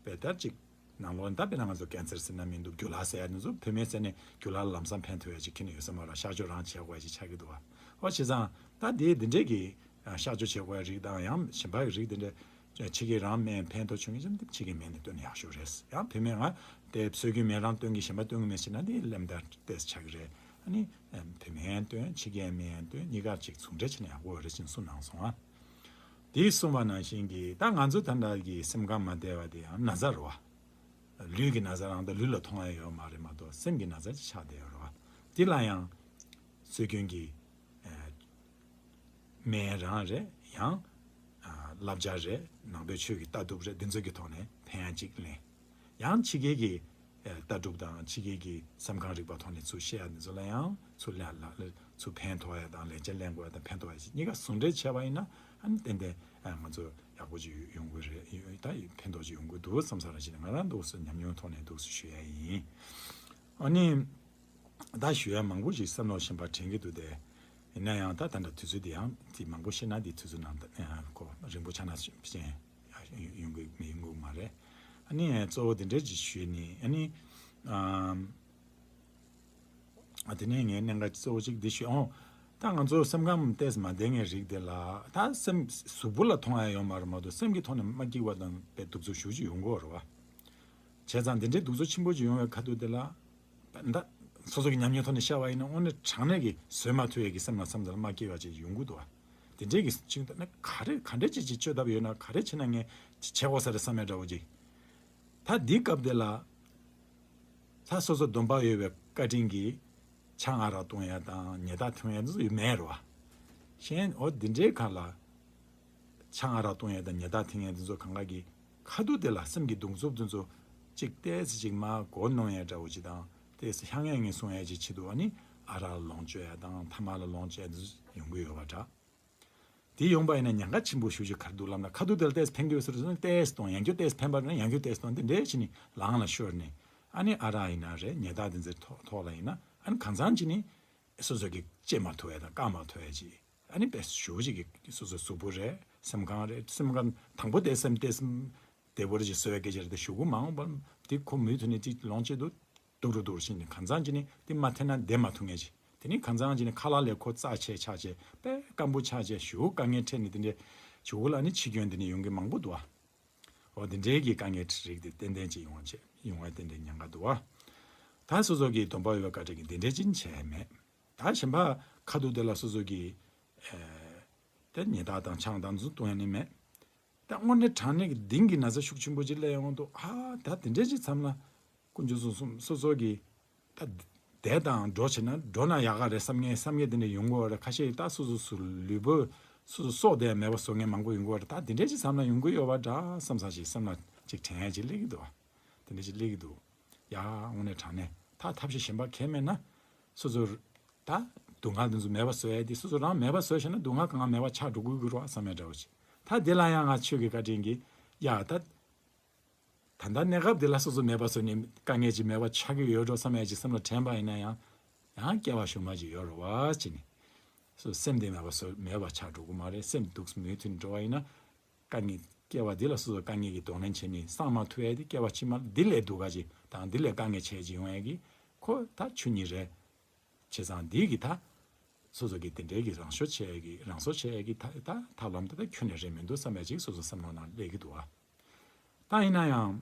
བལ་ལྟར་ཅིག་ནང་ལོགས་ད་དཔེར་ན་ང་ཚོ་ཀན་སར་ཟེར་ན་མི་འདུག་རྒྱུ་ལག་ཟེར་ཡ་འདི་ཚོ་བོད་སྨན་ཟས་ནས་རྒྱུ་ལག་ལམ་སང་ཕན་ཐོགས་ཡ་ཅིག་ཁྱེར་ནས་ཡོད་ས་མ་རེད། གཤག་བཅོས་རང་བྱེད་དགོས་ཡ་ཅིག་ཆགས་ཀྱི་འདུག་བ། ཨོ་བྱས་ཙང་ད་དེ་འདི་འདྲས་ཀྱི་གཤག་བཅོས་བྱེད་དགོས་ཡ་རིགས་དང་། ཡང་གཞན་པ་གི་རིགས་འདི་འདྲས་ཕྱི་རྒྱལ་རང་སྨན་ཕན་ཐོགས་བྱུང་ཡིན་ཙང་ཕྱི་རྒྱལ་སྨན་དེ་བསྟེན་ན་ཡག་ཤོས་རེད། ཡང་བོད་སྨན་ང་དེ་སྲོལ་རྒྱུན་སྨན་རང་བསྟེན་གྱི་གཞན་པ་བསྟེན་གྱི་མེད་ཟེར་ན་དེ་གླེན་རྟགས་ཏོག་ཙམ་ཆགས་ཀྱི་རེད། ཨ་ནི་བོད་སྨན་བསྟེན་ཕྱི་རྒྱལ་སྨན་བསྟེན་གཉིས་ཀ་ཅིག་ཟུང་འབྲེལ་བྱས་ན་ཡག་པོ་རེད་ཅེས་གསུངས་གནང་སོང་ཨ། དེ་གསུངས་པ་ནང་བཞིན་གྱི་ད་ང་ཚོ་ད་ལྟ་གི་སེམས་ཁམས་མ་བདེ་བ་དེ་ཡང་ན་ཚ་རེད་བ། ལུས་ཀྱི་ན་ཚ་རང་ད་ལུས་ལ་མཐོང་ཡ་ཡོད་མ་རེད་མ་གཏོགས་སེམས་ཀྱི་ན་ཚ་ཅིག་ཆགས་བསྡད་ཡོད་རེད་བ། དེ་ལ་ཡང་སྲོལ་རྒྱུན་གྱི་ཨ་སྨན་རང་རེད། ཡང་ཨ་བསླབ་བྱ་རེད། ནང་པའི་ཆོས་ཀྱི་ལྟ་གྲུབ་རེད། འདི་ཚོ་གི་ཐོག་ནས་ཕན་ཡ་ཅིག་ལེན། ཡང་ཕྱི་རྒྱལ་གྱི་ཨ་ལྟ་གྲུབ་དང་ཕྱི་རྒྱལ་གྱི་སེམས་ཁམས་རིག་པ་ཐོག་ནས་ཚུར་བཤད་ཡ་འདི་ཚོ་ལ་ཡང་ཚུར་ལ་ལ་ལ་ཚུར་ཕན་ཐོགས་ཡ་དང་ལན་ཆ་ལེན་དགོས་ཡ་དང་ཕན་ཐོགས་ཡ་ཅིག་གཉིས་ཀ་ཟུང་འབྲེལ་བྱས་པ་ཡིན་ན་ཨ་ནི་ཏན་ཏན་ཨ་ང་ཚོ་ཡག་པོ་ཅིག་ཡོང་གི་རེད། ཡོད་ད་ཕན་ཐོགས་ཅིག་ཡོང་གི་འདུག་བསམ་ས་རང་བཞིན་ང་རང་འདུག་སེ་ཉམས་མྱོང་ཐོག་ནས་འདུག་སེ་ཞུ་ཡ་ཡིན། ཨ་ནི། ད་ཞུ་ཡ་མང་པོ་ཞིག་བསམ་བློ་གཞན་པ་དྲན་གྱི་འདུག་སྟེ། ཡིན་ན་ཡང་ད་ད་ལྟ་དུས་ཚོད་འདི་ཡང་དེ་མང་པོ་བཤད་ན་འདི་དུས་ཚོད་ནང་ད་ཁོ་རིང་པོ་ཆགས་ན་ཅན་ཡོང་གི་མི་ཡོང་གི་མ་རེད། ཨ་ནི་གཙོ་བོ་འདི་འདྲ་ཅིག་ཞུས་ནི། ཨ་ནི་ཨ་དེ་ནས་ངས་གནད་འགག་གཙོ་བོ་ཅིག་འདི་ཞུས། ཨོ་ད་ང་ཚོ་སེམས་ཁམས་ཏོག་ཙམ་མ་བདེ་བའི་རིགས་དེ་ལ་ད་སེམས་གཟུགས་པོ་ལ་མཐོང་ཡ་ཡོད་མ་རེད་མ་གཏོགས་སེམས་ཀྱི་ཐོག་ནས་མ་སྐྱིད་པ་དང་དཔེ་གདུག་རྩུབ་ཞེ་པོ་ཅིག་ཡོང་གི་ཡོད་རེད་བ། བྱས་ཙང་འདི་འདྲའི་གདུག་རྩུབ་ཆེན་པོ་ཅིག་ཡོང་བའི་ཁ་ཐུག་དེ་ལ། ད་སོ་སོ་གི་ཉམས་མྱོང་ཐོག་ནས་བཤད་པ་ཡིན་ན་དངོས་གནས་དྲང་གནས་ཀྱི་བཟོད་མ་ཐུབ་ཡས་ཀྱི་སེམས་ལ་བསམ་ཚུལ་མ་སྐྱེ་བ་ཅིག་ཡོང་གི་འདུག་བ། དེ་འདྲའི་གི་ཅིག་ད་ནི་ག་རེ་ག་འདྲ་ཅིག་ཅིག་བཅོས་ཐབས་ཡོད་ན་ག་རེ་བྱས་ན་ངས་བྱེད་དགོས་ས་རེད་བསམ་ཡས་འདྲ་བོ་ཅིག་ད་འདི་སྐབས་དེ་ལ་ད་སོ་སོ་སྡོམ་པ་ཡོད་པའི་བཀའ་དྲིན་གྱིས་ཆང་ཨ་རག་བཏུང་ཡས་དང་ཉལ་ཐ་འཐུང་ཡས་འདི་ཚོ་ཡོད་མེད་རེད་བ། གཞན་འོ་འདི་འདྲའི་ཁ་ལ་ཆང་ཨ་རག་བཏུང་ཡས་དང་ཉལ་ཐ་འཐེན་ཡས་འདི་ཚོ་གང་ག་གི་ཁ་ཐུག་དེ་ལ་སེམས་ཀྱི་གདུང་རྩུབ་འདི་ཚོ་གཅིག་ཏོག་ཙམ་ཅིག་མར་མགོ་གནོན་ཡས་འདྲ་བོ་ཅིག་དང་ཏོག་ཙམ་ཤ་ངན་ངན་སོང་ཡས་ཅིག་ཆེད་དུ་ཨ་ནི་ཨ་རག་ལ་ལོངས་སྤྱོད་ཡས་དང་ཐ་མག་ལ་ལོངས་སྤྱོད་ཡས་འདི་ཚོ་ཡོང་གི་ཡོད་པ་འདྲ། དེ་ཡོང་པ་ཡིན་ན་ཉེན་ཁ་ཆེན་པོ་ཞེ་པོ་ཅིག་ག་རེ་འདུག་ལབ་ན། ཁ་ཐུག་དེ་ལ་ཏོག་ཙམ་ཕན་གྱི་ཡོད་ཟེར་ན་ཏོག་ཙམ་གཏོང་། ཡང་བསྐྱར་ཏོག་ཙམ་ཕན་པ་ཡིན་ན་ཡང་བསྐྱར་ཏོག་ཙམ་གཏོང་། དེ་འདྲའི་བྱས་ནས་ལངས་ལ་ཤོར་ནས་ཨ་ནི་ཨ་རག་ཡིན་ན་རེད། ཉལ་ཐ་དེ་ཚོའི་ཐོག་ཐོག་ལ་ཡིན་ན་ཨ་ནི་གང་ཚང་བྱས་ནས་སོ་སོ་གི་བཅད་མ་ཐུབ་ཡས་དང་བཀག་མ་ཐུབ་ཡས་ཅིག་ཨ་ནི་དཔེ་ཞེ་པོ་ཅིག་གི་སོ་སོའི་གཟུགས་པོ་རེད། སེམས་ཁམས་རེད། སེམས་ཁམས་དང་པོ་དེ་སེམས་དེ་སེམས་བདེ་པོ་རེ་ཅིག་བཟོ་བའི་སྐད་ཆ་རེད་དེ། གཞུག་གུ་མ་འོངས་པར་དེ་ཁོ་མུ་མཐུད་ནས་དེ་ལོངས་སྤྱོད་དུ་སྡུག་རུ་སྡུག་རུ་ཕྱིན་ནས་གང་ཚང་བྱས་ནས་དེ་མ་འཐེན་ན་བསྡད་མ་ཐུབ་མཁན་ཅིག་དེ་ནས་གང་ཚང་བྱས་ནས་ཁ་ལག་ལས་ཁོ་རྩ་ཆད་ཆགས་ཆད་དཔེ་སྐམ་པོ་ཆགས་ཆད་ཞེ་པོ་དཀའ་ངལ་འཕྲད་ནས་དེ་འདྲའི་གཞུག་གུ་ལ་ནི་འཆི་སྐྱོན་དེ་འདྲ་ཡོང་གི་མང་པོ་འདུག་ཨ། འོ་དེ་འདྲའི་གི་དཀའ་ངལ་རིགས་དེ་ཏན་ཏན་ཅིག་ཡོང་བ་བྱས་ཡོང་བ་ཏན་ཏན་ཉེན་ཁ་འདུག་ཨ། ད་སོ་སོ་གི་སྡོམ་པ་ཡོད་པའི་བཀའ་དྲིན་གྱིས་དེ་འདྲའི་ཅིག་བྱས་མེད། ད་གཞན་པ་ཁ་ཐུག་དེ་ལ་སོ་སོ་གི་ཨེ་དེ་ཉལ་ཐ་དང་ཆང་དང་འདི་ཚོ་བཏུང་ཡ་ནི་མེད། ད་དངོས་གནས་དྲང་གནས་ཀྱི་གདེང་གི་ན་ཚ་ཤུགས་ཆེན་པོ་ཅིག་སླེབས་ཡོང་དུས། ཨ་ད་དེ་འདྲའི་ཅིག་མཚམས་ལ་དཀོན་མཆོག་གསུམ་གསུམ་སོ་སོ་གི་ད་བསྡད་དང་འགྲོ་བྱེད་ན་འགྲོ་ན་ཡག་ག་རེད་བསམ་མཁན་བསམ་མཁན་དེ་འདྲ་ཡོང་གི་ཡོད་རེད། ཁ་ཤས་ད་སོ་སོ་སོ་ལུས་པོ་སོ་སོ་སྲོག་དེ་མེད་པ་བཟོ་མཁན་མང་པོ་ཡོང་གི་ཡོད་རེད། ད་དེ་འདྲའི་ཅིག་མཚམས་ལ་ཡོང་གི་ཡོད་པ་འདྲ་བསམ་ས་ཅིག་སེམས་ལ་ཅིག་དྲན་ཡ་ཅིག་སླེབས་ཀྱི་འདུག་བ། འདི་འདྲ་ཞིག་སླེབས་ཀྱི་འདུག། ཡ་དངོས་གནས་དྲང་གནས་ད་ཐབས་ཤེས་གཞན་པ་གང་ཡང་མེད་ན། སོ་སོར་ད་སྡུག་བསྔལ་འདི་ཚོ་མེད་པ་བཟོ་ཡ་དེ། སོ་སོ་རང་མེད་པ་བཟོས་ཤེས་ན་སྡུག་བསྔལ་གང་མེད་པ་ཆགས་འགྲོ་དགོས་ཀྱི་རེད་བ་བསམ་ཡ་འདྲ་བོ་ཅིག། ད་དེ་ལ་ཡང་ང་ཆོས་ཀྱི་བཀའ་དྲིན་གྱིས་ཡ་ད། ད་ལྟ་གནས་སྐབས་འདི་ལ་སོ་སོ་མེད་པ་བཟོས་ནས་དཀའ་ངལ་ཅིག་མེད་པ་ཆགས་ཀྱི་ཡོད་འགྲོ་བསམ་ཡ་ཅིག་སེམས་ལ་དྲན་པ་ཡིན་ན་ཡང་། ཡང་སྐྱེ་བ་གཞུག་མ་ཅིག་ཡོད་རེད་བ་ཅེས་ནས། སོ་སེམས་དེ་མེད་པ་བཟོ་མེད་པ་ཆགས་འགྲོ་གི་མ་རེད། སེམས་སྡུག་མུ་མཐུད་འགྲོ་བ་ཡིན་ན། དཀའ་ངལ་སྐྱེ་བ་འདི་ལ་སོ་སོ་དཀའ་ངལ་གྱི་གདོང་ལེན་བྱས་ནས་སངས་མ་ཐུབ་ཡ་དེ་སྐྱེ་བ་ཕྱི་མ་འདི་ལས་སྡུག་ག་ཅིག་དང་འདི་ལས་དཀའ་ངལ་ཆེ་ཅིག་ཡོང་ཡ་གི་ཁོ་ད་ཆོས་ཉིད་རེད། བྱས་ཙང་འདི་གི་ད་སོ་སོ་གི་དེ་འདྲའི་གི་རང་ཤོར་བྱེད་ཡ་གི་རང་སོར་བྱེད་ཡ་གི་ད་ད་ཐབས་ལམ་དེ་ད་ཁྱོན་ནས་རེད་མི་འདུག་བསམ་ཡ་ཅིག་སོ་སོ་སེམས་ནང་ན་སླེབས་ཀྱི་འདུག་ཨ། ད་ཡིན་ན་ཡང་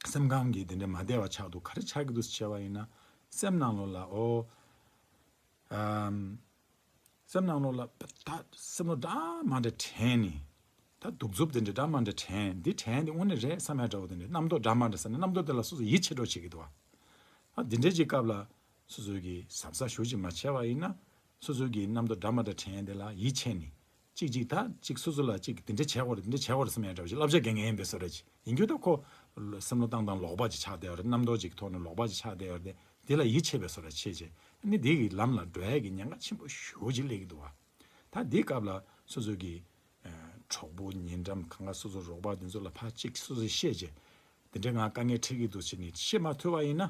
སེམས་ཁམས་ཀྱི་དེ་འདྲ་མ་བདེ་བ་ཆགས་འདུག། ག་རེ་ཆགས་ཀྱི་འདུག་ཟེར་བ་ཡིན་ན། སེམས་ནང་ལོགས་ལ་ཨོ། ཨམ། སེམས་ནང་ལོགས་ལ་ད་སེམས་ལོ་འདྲ་མ་འདྲ་དྲན་ནས། ད་གདུག་རྩུབ་དེ་འདྲ་འདྲ་མ་འདྲ་དྲན། འདི་དྲན་དེ་དངོས་གནས་རེད་བསམ་ཡ་འདྲ་བོ་དེ་འདྲ། རྣམ་རྟོག་འདྲ་མ་འདྲ་ཟེར་ནས་རྣམ་རྟོག་དེ་ལ་སོ་སོ་ཡིད་ཆེས་འགྲོ་བྱེད་ཀྱི་འདུག་བ། ཨ་འདི་འདྲའི་ཅིག་སྐབས་ལ་སོ་སོ་གིས་གཟབ་གཟབ་ཞེ་ཅིག་མ་བྱས་པ་ཡིན་ན། སོ་སོ་གིས་རྣམ་རྟོག་འདྲ་མ་འདྲ་དྲན་དེ་ལ་ཡིད་ཆེས་ནས། གཅིག་གཅིག་ད་གཅིག་སོ་སོ་ལ་གཅིག་དེ་འདྲ་བྱས་ཡོད་རེད། དེ་འདྲ་བྱས་ཡོད་རེད་བསམ་ཡ་འདྲ་བོ་ཅིག་བསླབ་བྱ་འགན་འགན་ཡིན་པའི་བཟོ་འདྲ་ཅིག་ཡིན་རྒྱུ་ད་ཁོ་སེམས་བློ་བཏང་སྟངས་ལོག་པ་ཅིག་ཆགས་བསྡད་ཡོད་རེད། རྣམ་རྟོག་ཅིག་ཐོག་ནས་ལོག་པ་ཅིག་ཆགས་བསྡད་ཡོད་རེད། དེ་ལ་ཡིད་ཆེས་པའི་བཟོ་འདྲ་བྱས་བྱས། ཨ་ནི་དེ་གི་ལམ་ལ་འགྲོ་ཡ་གི་ཉེན་ཁ་ཆེན་པོ་ཞེ་ཅིག་སླེབས་ཀྱི་འདུག་བ། ད་འདི་སྐབས་ལ་སོ་སོ་གི་ཨ་གྲོགས་པོ་ཉེ་འགྲམ་གང་ག་སོ་སོ་རོགས་པ་དེ་ཚོ་ལ་ཕར་གཅིག་སོ་སོས་བཤད་བྱས། དེ་འདྲའི་ང་དཀའ་ངལ་འཕྲད་ཀྱི་འདུག་ཟེར་ནས་བཤད་མ་ཐུབ་པ་ཡིན་ན།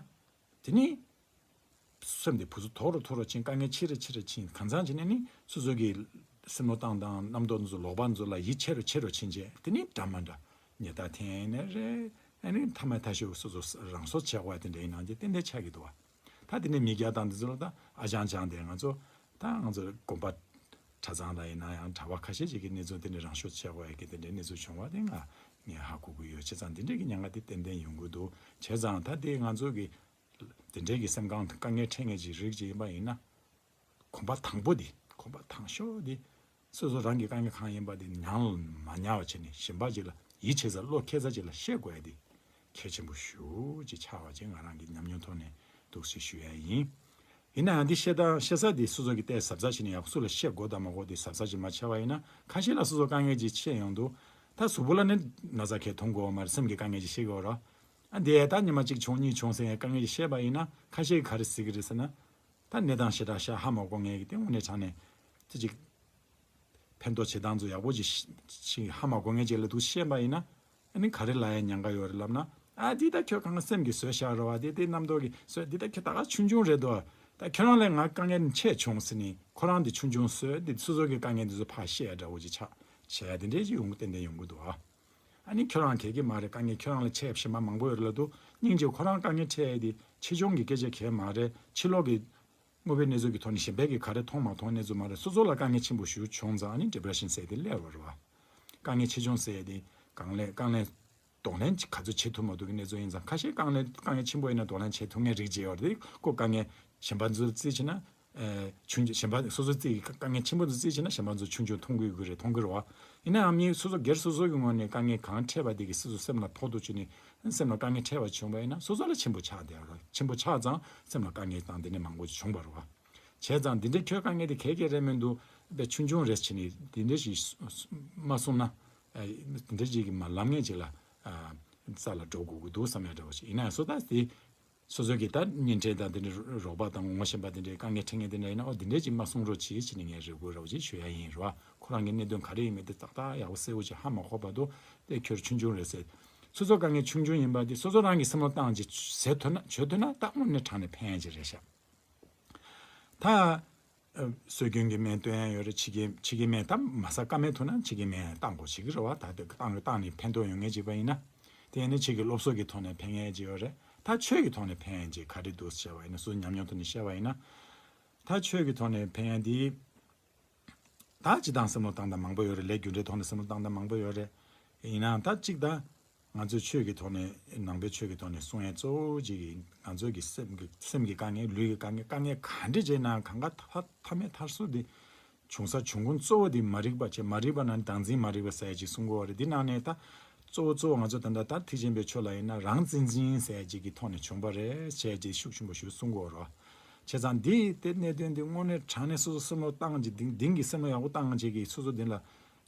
དེ་ནི་སེམས་དེ་བུ་ཚོ་མཐོ་རུ་མཐོ་རུ་ཕྱིན། དཀའ་ངལ་ཆེ་རུ་ཆེ་རུ་ཕྱིན། གང་ཚང་བྱས་ནས་ནི་སོ་སོ་གི་སེམས་བློ་བཏང་སྟངས་རྣམ་རྟོག་འདི་ཚོ་ལོག་པ་འདི་ཚོ་ལ་ཡིད་ཆེས་རུ་ཆེ་རུ་ཕྱིན་བྱས། དེ་ནི་འདྲ་མ་འདྲ་ཉེས་རྡུང་འཐེན་ནས་རེད། ཨ་ནི་མཐའ་མ་མཐའ་གཞུག་སོ་སོ་རང་སྲོག་བཅད་དགོས་པ་དེ་འདྲ་ཡིན་ནའང་དེ་ཏན་ཏན་ཆགས་ཀྱི་འདུག་བ། ད་དེ་ནས་མི་སྐྱ་དང་འདི་ཚོ་ལ་ད་ཨ་ཅང་ཅང་དེ་ང་ཚོ་ད་ང་ཚོ་དགོན་པ་གྲྭ་ཚང་ལ་ཡིན་ན་ཡང་གྲྭ་པ་ཁ་ཤས་ཅིག་གི་གནས་ཚུལ་དེ་འདྲ་རང་སྲོག་བཅད་དགོས་ཡ་གི་དེ་འདྲའི་གནས་ཚུལ་བྱུང་བ་དེ་ང་ངས་ཧ་གོ་གི་ཡོད། བྱས་ཙང་དེ་འདྲའི་གི་ཉེན་ཁ་དེ་ཏན་ཏན་ཡོང་གི་འདུག། བྱས་ཙང་ད་དེ་ང་ཚོ་གི་དེ་འདྲའི་གི་སེམས་ཁམས་དཀའ་ངལ་འཕྲད་མཁན་གྱི་རིགས་ཅིག་ཡིན་པ་ཡིན་ན། གོམ་པ་དང་པོ་དེ། གོམ་པ་དང་ཤོས་དེ། སོ་སོ་རང་གི་དཀའ་ངལ་གང་ཡིན་པ་དེ་ཉམས་ལ་མ་ཉར་བ་བྱས་ནས་གཞན་པ་ཅིག་ལ་ཡིད་ཆེས་ས་བློ་ཁེལ་ས་ཅིག་ལ་བཤད་དགོས་ཡ་དེ་གལ་ཆེན་པོ་ཞེ་ཅིག་ཆགས་པ་ཅིག་ང་རང་གི་ཉམས་མྱོང་ཐོག་ནས་འདུག་སེ་ཞུ་ཡ་ཡིན། ཡིན་ན་ཡང་འདི་བཤད་སྟངས་བཤད་ས་དེ་སོ་སོ་གི་ཏོག་ཙམ་གཟབ་གཟབ་བྱས་ནས་ཡག་པོ་སུ་ལ་བཤད་དགོས་དང་མ་དགོས་དེ་གཟབ་གཟབ་ཅིག་མ་བྱས་པ་ཡིན་ན། ཁ་ཤས་ལ་སོ་སོ་དཀའ་ངལ་ཅིག་འཕྲད་ཡོང་དུས། ད་གཟུགས་པོ་ལ་ནི་ན་ཚ་གང་ཡང་མཐོང་གི་ཡོད་མ་རེད། སེམས་ཀྱི་དཀའ་ངལ་ཅིག་ཤེས་ཀྱི་ཡོད་རེད། ཨ་འདི་ད་ཉི་མ་གཅིག་བྱུང་གཉིས་བྱུང་ཟེར་ཡ་དཀའ་ངལ་ཅིག་བཤད་པ་ཡིན་ན། ཁ་ཤས་ཀྱིས་ག་རེ་ཟེར་གྱི་རེད་ཟེར་ན། ད་གནས་སྟངས་ཞེ་དྲག་ཤ་ཧ་མ་གོ་མཁན་གྱི་དེ་དངོས་གནས་དྲང་གནས་དེ་ཅིག་ཕན་ཐོགས་བྱེད་སྟངས་ཚོ་ཡག་པོ་ཅིག་ཤ་ཧ་མ་གོ་མཁན་ཅིག་ལ་འདུག་བཤད་པ་ཡིན་ན། ཨ་ནི་ག་རེ་ལབ་ཡ་ཉེན་ཁ་ཡོད་རེད་ལབ་ན། ཨ་འདི་ད་ཁྱོད་གང་ག་སེམས་ཀྱིས་བཟོས་བཞག་རེད་བ། འདི་དེ་རྣམ་རྟོག་གིས་བཟོས། འདི་ད་ཁྱོད་ད་ག་ཆུང་ཆུང་རེད་དོ། ད་ཁྱོད་རང་ལས་ང་དཀའ་ངལ་ཆེ་བྱུང་ཟེར་ནས་ཁོ་རང་འདི་ཆུང་ཆུང་བཟོས། འདི་སོ་སོ་གི་དཀའ་ངལ་འདི་ཚོ་ཕར་བཤད་ཡ་འདྲ་བོ་ཅིག་ཆགས་བྱས་ཡ་དེ་འདྲའི་ཅིག་ཡོང་གི་ཏན་ཏན་ཡོང་གི་འདུག་ཨ། ཨ་ནི་ཁྱོད་རང་གལ་གི་མ་རེད། དཀའ་ངལ་ཁྱོད་རང་ལས་ཆེ་གཞན་པ་མང་པོ་ཡོད་རེད་ལབ་དུས། སྙིང་རྗེ། ཁོ་རང་དཀའ་ངལ་འཕྲད་ཡ་དེ་ཆེ་ཆུང་གི་སྐད་ཆ་གལ་མ་རེད། ཕྱི་ལོགས་ཀྱི་དངོས་པོའི་གནས་ཚུལ་གྱི་ཐོག་ནས་གཞན་པས་ཀྱིས་ག་རེ་མཐོང་མ་མཐོང་གནས་ཚུལ་མ་རེད། སོ་སོ་ལ་དཀའ་ངལ་ཆེན་པོ་ཞིག་བྱུང་ཙང་ཨ་ནི་ཌི་པི་རེ་ཤན་ཟེར་དེ་སླེབས་པ་རེད་བ། དཀའ་ངལ་ཆེ་ཆུང་ཟེར་ཡ་དེ་གང་ལས་དཀའ་ངལ་གདོང་ལེན་ག་ཚོད་བྱེད་ཐུབ་མ་ཐུབ་ཀྱི་གནས་ཚུལ་ཡིན་ཙང་། ཁ་ཤས་དཀའ་ངལ་དཀའ་ངལ་ཆེན་པོ་ཡིན་ན་གདོང་ལེན་བྱེད་ཐུབ་མཁན་རིགས་ཅིག་ཡོད་རེད། ཁོ་དཀའ་ངལ་གཞན་པ་ཚོ་རྩིས་བྱས་ན། ཨ་ཆུང་ཆུང་གཞན་པ་སོ་སོ་རྩིས་དཀའ་ངལ་ཆེན་པོ་ཚོ་རྩིས་བྱས་ན་གཞན་པ་ཚོ་ཆུང་ཆུང་མཐོང་གི་ཡོད་ཀྱི་རེད། མཐོང་གི་རེད་བ། ཡིན་ནའང་མི་སོ་སོ་སྒེར་སོ་སོ་གི་ངོས་ནས་དཀའ་ངལ་གང་འཕྲད་པ་དེ་གིས་སོ་སོ་སེམས་ལ་ཕོག་ཐུག་བྱས་ནས་སེམས་ལ་དཀའ་ངལ་འཕྲད་པ་བྱུང་བ་ཡིན་ན་སོ་སོ་ལ་ཆེན་པོ་ཆགས་བསྡད་ཡོད་རེད། ཆེན་པོ་ཆགས་ཙང་སེམས་ལ་དཀའ་ངལ་དང་དེ་འདྲ་མང་པོ་ཞིག་བྱུང་བ་རེད་བ། བྱས་ཙང་འདི་འདྲའི་ཁྱོད་དཀའ་ངལ་དེ་ག་གེ་རེད་མི་འདུག། དཔེ་ཆུང་ཆུང་རེད་བྱས་ནས་འདི་འདྲ་ཞིག་མ་གསུངས་ན། ཨ་འདི་འདྲ་ཞིག་གི་མ་ལབ་མཁན་ཅིག་ལ་ཨ་རྩ་ལ་འགྲོ་དགོས་ཀྱི་འདུག་བསམ་ཡ་འདྲ་བོ་ཞིག་ཡིན་ན་ཡང་། སོ་ད་དེ་སོ་སོ་གི་ད་གཉེན་འཕྲད་དང་དེ་འདྲའི་རོགས་པ་དང་ངོ་ཤེས་པ་དེ་འདྲའི་དཀའ་ངལ་འཕྲད་མཁན་དེ་འདྲ་ཡིན་ན། ཨོ་འདི་འདྲ་ཅིག་མ་གསུང་རོགས་གྱིས་བྱས་ནས་ངས་རེ་སྐུལ་རོགས་གྱིས་ཞུ་ཡ་ཡིན་རོ། ཁོ་རང་གི་གནད་དོན་ག་རེ་ཡིན་མིན་དེ་ཏག་ཏག་ཡག་པོ་གསལ་པོ་ཅིག་ཧ་མ་གོ་བར་དུ་དེ་ཁྱོད་ཆུང་ཆུང་རེད་ཟེར། སོ་སོ་དཀའ་ངལ་ཆུང་ཆུང་ཡིན་པ་དེ་སོ་སོ་རང་གིས་བསམ་བློ་བཏང་ཅིག་ཟེར་ཐུབ་ན། བྱེད་ཐུབ་ན་ད་དངོས་གནས་དྲང་གནས་ཕན་ཡ་ཅིག་རེད་ཤག། ད་ཨ་སྲོལ་རྒྱུན་གྱི་སྨན་བཏོན་ཡ་ཡོད་རེད། ཕྱི་རྒྱལ་ཕྱི་རྒྱལ་སྨན་ད་མ་ཟ་ཀ་མེད་ཐུག་ན་ཕྱི་རྒྱལ་སྨན་བཏང་དགོས་བྱེད་ཀྱི་རེད་བ། ད་དེ་བཏང་བཏང་ནས་ཕན་ཐོགས་ཡོང་མཁན་ཅིག་པ་ཡིན་ན། དེ་ནི་ཕྱི་རྒྱལ་སློབ་གསོ་གི་ཐོག་ནས་ཕན་མཁན་ཅིག་ཡོད་རེད། ད་ཆོས་ཀྱི་ཐོག་ནས་ཕན་ཡ་ཅིག་ག་རེ་འདུག་ཟེར་བ་ཡིན་ན། སོ་སོའི་ཉམས་མྱོང་ཐོག་ནས་བཤད་པ་ཡིན་ན། ད་ཆོས་ཀྱི་ཐོག་ནས་ཕན་ཡ་འདི། ད་སྤྱིར་བཏང་བསམ་བློ་བཏང་སྟངས་མང་པོ་ཡོད་རེད། ལས་རྒྱུ་འབྲས་ཐོག་ནས་བསམ་བློ་བཏང་སྟངས་མང་པོ་ཡོད་རེད། ཡིན་ནའང་ད་གཅིག་ད་ང་ཚོའི་ཆོས་ཀྱི་ཐོག་ནས་ནང་པའི་ཆོས་ཀྱི་ཐོག་ནས་གསུང་ཡ་གཙོ་བོ་གཅིག་གིས་ང་ཚོ་གི་སེམས་ཀྱི་སེམས་ཀྱི་དཀའ་ངལ། ལུས་ཀྱི་དཀའ་ངལ། དཀའ་ངལ་ག་འདྲ་བྱས་ནའང་གང་ག་ཐ་ཐ་མལ་ཐར་ཚུལ་འདི་བྱུང་ས་བྱུང་ཁུངས་གཙོ་བོ་འདི་མ་རིག་པ་བྱས། མ་རིག་པ་ན་བདག་འཛིན་མ་རིག་པ་ཟེར་ཡ་ཅིག་གསུང་གི་ཡོད་རེད། འདི་ནང་ནས་ད་གཙོ་བོ་གཙོ་བོ་ང་ཚོ་ད་ལྟ་ད་ཐེག་ཆེན་པའི་ཆོས་ལ་ཡིན་ན་རང་བཙན་འཛིན་ཟེར་ཡ་ཅིག་གི་ཐོག་ནས་བྱུང་བ་རེད་ཟེར་ཡ་ཅིག་ཤུགས་ཆེན་པོ་ཞིག་གསུང་གི་ཡོད་རེད། བྱས་ཙང་འདི་དེ་གནད་དོན་འདི་དངོས་གནས་དྲང་གནས་སོ་སོ་སེམས་བློ་བཏང་ཅིག་གདིང་གདིང་གི་སེམས་བློ་ཡག་པོ་བཏང་ཅིག་གིས་སོ་སོ་འདི་ལ་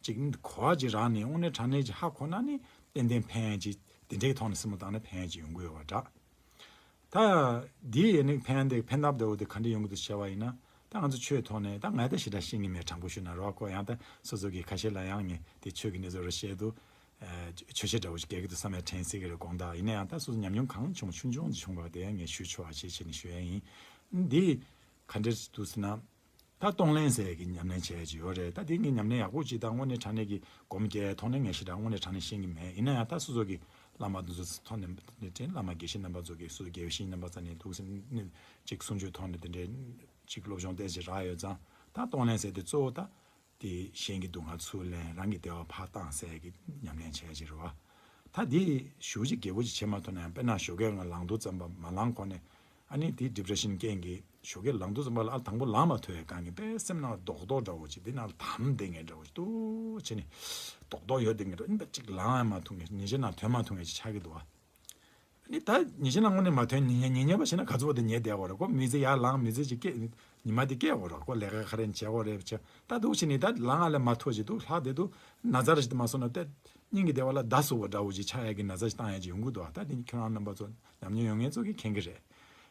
ཅིག་གོ་བ་ཅིག་རག་ནས་དངོས་གནས་དྲང་གནས་ཅིག་ཧ་གོ་ན་ནི་ཏན་ཏན་ཕན་ཡ་ཅིག་ དེ་འདྲའི་ཐོག་ནས་སེམས་བློ་བཏང་ན་ཕན་ཅིག་ཡོང་གི་ཡོད་པ་འདྲ། ད་འདི་ཡིན་ནི་ཕན་དེ་ཕན་ཐབས་འདྲ་བོ་དེ་ག་འདྲ་ཡོང་གི་འདུག་བྱས་པ་ཡིན་ན། ད་ང་ཚོ་ཆོས་ཐོག་ནས་ད་ང་ད་ཞེ་དྲག་ཤེས་ཀྱི་མེད། དྲང་པོ་ཞུས་ན་རོགས་ཁོ་ཡང་ད་སོ་སོ་གི་ཁ་ཤས་ལ་ཡང་ངས་དེ་ཆོས་ཀྱི་གནས་ཚུལ་རེ་བཤད་དུས། ཆོས་བཤད་འདྲ་བོ་ཞིག་སྐད་ཀྱི་འདུག་བསམ་ཡ་དྲན་སྲིད་ཀྱི་རེད་དགོངས་དག་ཡིན་ན་ཡང་ད་སོ་སོ་ཉམས་མྱོང་གང་བྱུང་ཆུང་ཆུང་ཅིག་བྱུང་བ་དེ་ཡང་ངས་ཞུས་ཆོག་པ་བྱེད་བྱེད་ནས་ཞུ་ཡ་ཡིན། འདི་ག་འདྲ་འདུག་ཟེར་ན། ད་གཏོང་ལེན་ཟེར་ཡ་གི་ཉམས་ལེན་བྱས་ཀྱི་ཡོད་རེད། ད་དེ་ངས་ཉམས་ལེན་ཡག་པོ་ཅིག་དང་དངོས་གནས་དྲང་གནས་ཀྱི་སྒོམ་རྒྱག་ཐོག་ནས་ངས་ཞེ་དྲག་དངོས་གནས་དྲང་གནས་ཤེས་ཀྱི་མེད། ཡིན་ན་ཡང་ད་སོ་སོ་གི་བླ་མ་དེ་ཚོ་ཐོག་ནས་དྲན། བླ་མ་དགེ་བཤེས་རྣམ་པ་ཚོ་གི་སོ་སོ་དགེ་བཤེས་རྣམ་པ་ཚོ་ནས་འདུག་ཟེར་ནས་ཅིག་གསུང་ཆོས་ཐོག་ནས་དེ་འདྲའི་ཅིག་སློབ་སྦྱོང་ཏོག་ཙམ་རག་ཡོད་ཙང་། ད་གཏོང་ལེན་ཟེར་དེ་གཙོ་བོ་ད་དེ་གཞན་གྱི་སྡུག་བསྔལ་ཚུར་ལེན། རང་གི་བདེ་བ་ཕར་བཏང་ཟེར་གྱི་ཉམས་ལེན་བྱས་ཀྱི་རེད་བ། ད་དེ་ཞེ་ཅིག་རྒྱས་པོ་ཅིག་བྱེད་མ་ཐུབ་ན་ཡང་དཔེར་ན་ཞོགས་ཀས་ང་ལངས་དུས་ཙམ་པ་མ་ལངས་གོང་ནས། ཨ་ནི་དེ་depression་རྐྱེན་གྱིས་ཞོགས་ཀས་ལངས་དུས་ཙམ་པ་ལ་ཨ་དང་པོ་ལངས་མ་ཐུབ་པའི་སྒང་གི་དཔེ་སེམས་ནང་རྡོག་རྡོག་འདྲ་བོ་ཅིག་དེ་ནང་ལ་དམ་བསྡད་མཁན་འདྲ་བོ་ཅིག་འདུག་བྱས་ནས་རྡོག་རྡོག་ཡོད་བསྡད་མཁན་འདྲ་བོ་ཨིན་པ་ཅིག་ལངས་ཡང་མ་ཐུབ་མཁན། ཉིན་ཤས་ནང་ཐོན་མ་ཐུབ་མཁན་ཅིག་ཆགས་ཀྱི་འདུག་ཨ། ཨ་ནི་ད་ཉིན་ཤས་ནང་དངོས་གནས་མ་ཐོན། ཉིན་ཉིན་ཉིན་པ་བྱས་ན་ག་ཚོད་དེ་ཉལ་བསྡད་པ་རེད། ཁོ་མི་ཚེ་ཡར་ལངས་མི་ཚེ་ཅིག་སྐྱེལ། ཉི་མ་དེ་སྐྱེལ་བ་རེད། ཁོ་ལས་ཀ་ག་རེ་བྱེད་དགོས་རེད་བྱས། ད་འདུག་བྱས་ནས་ད་ལངས་ཨ་ལས་མ་ཐུབ་ཅིག་འདུག་ལྷག་བསྡད་འདུག་ན་ཚ་རེ་ཞིག་མ་སོང་ན་དེ་སྙིང་གི་བདེ་བ་ལ་བརྡ་ཟུག་པ་འདྲ་བོ་ཅིག་ཆགས་ཡ་གི་ན་ཚ་ཞིག་བཏང་ཡ་ཅིག་ཡོང་གི་འདུག་ཨ། ད་དེ་ཁྱོད་རང་རྣམ་པ་ཚོ་ཉམས་མྱོང་ཡོད་མཁན་ཚོ་གིས་མཁྱེན་གྱི་རེད།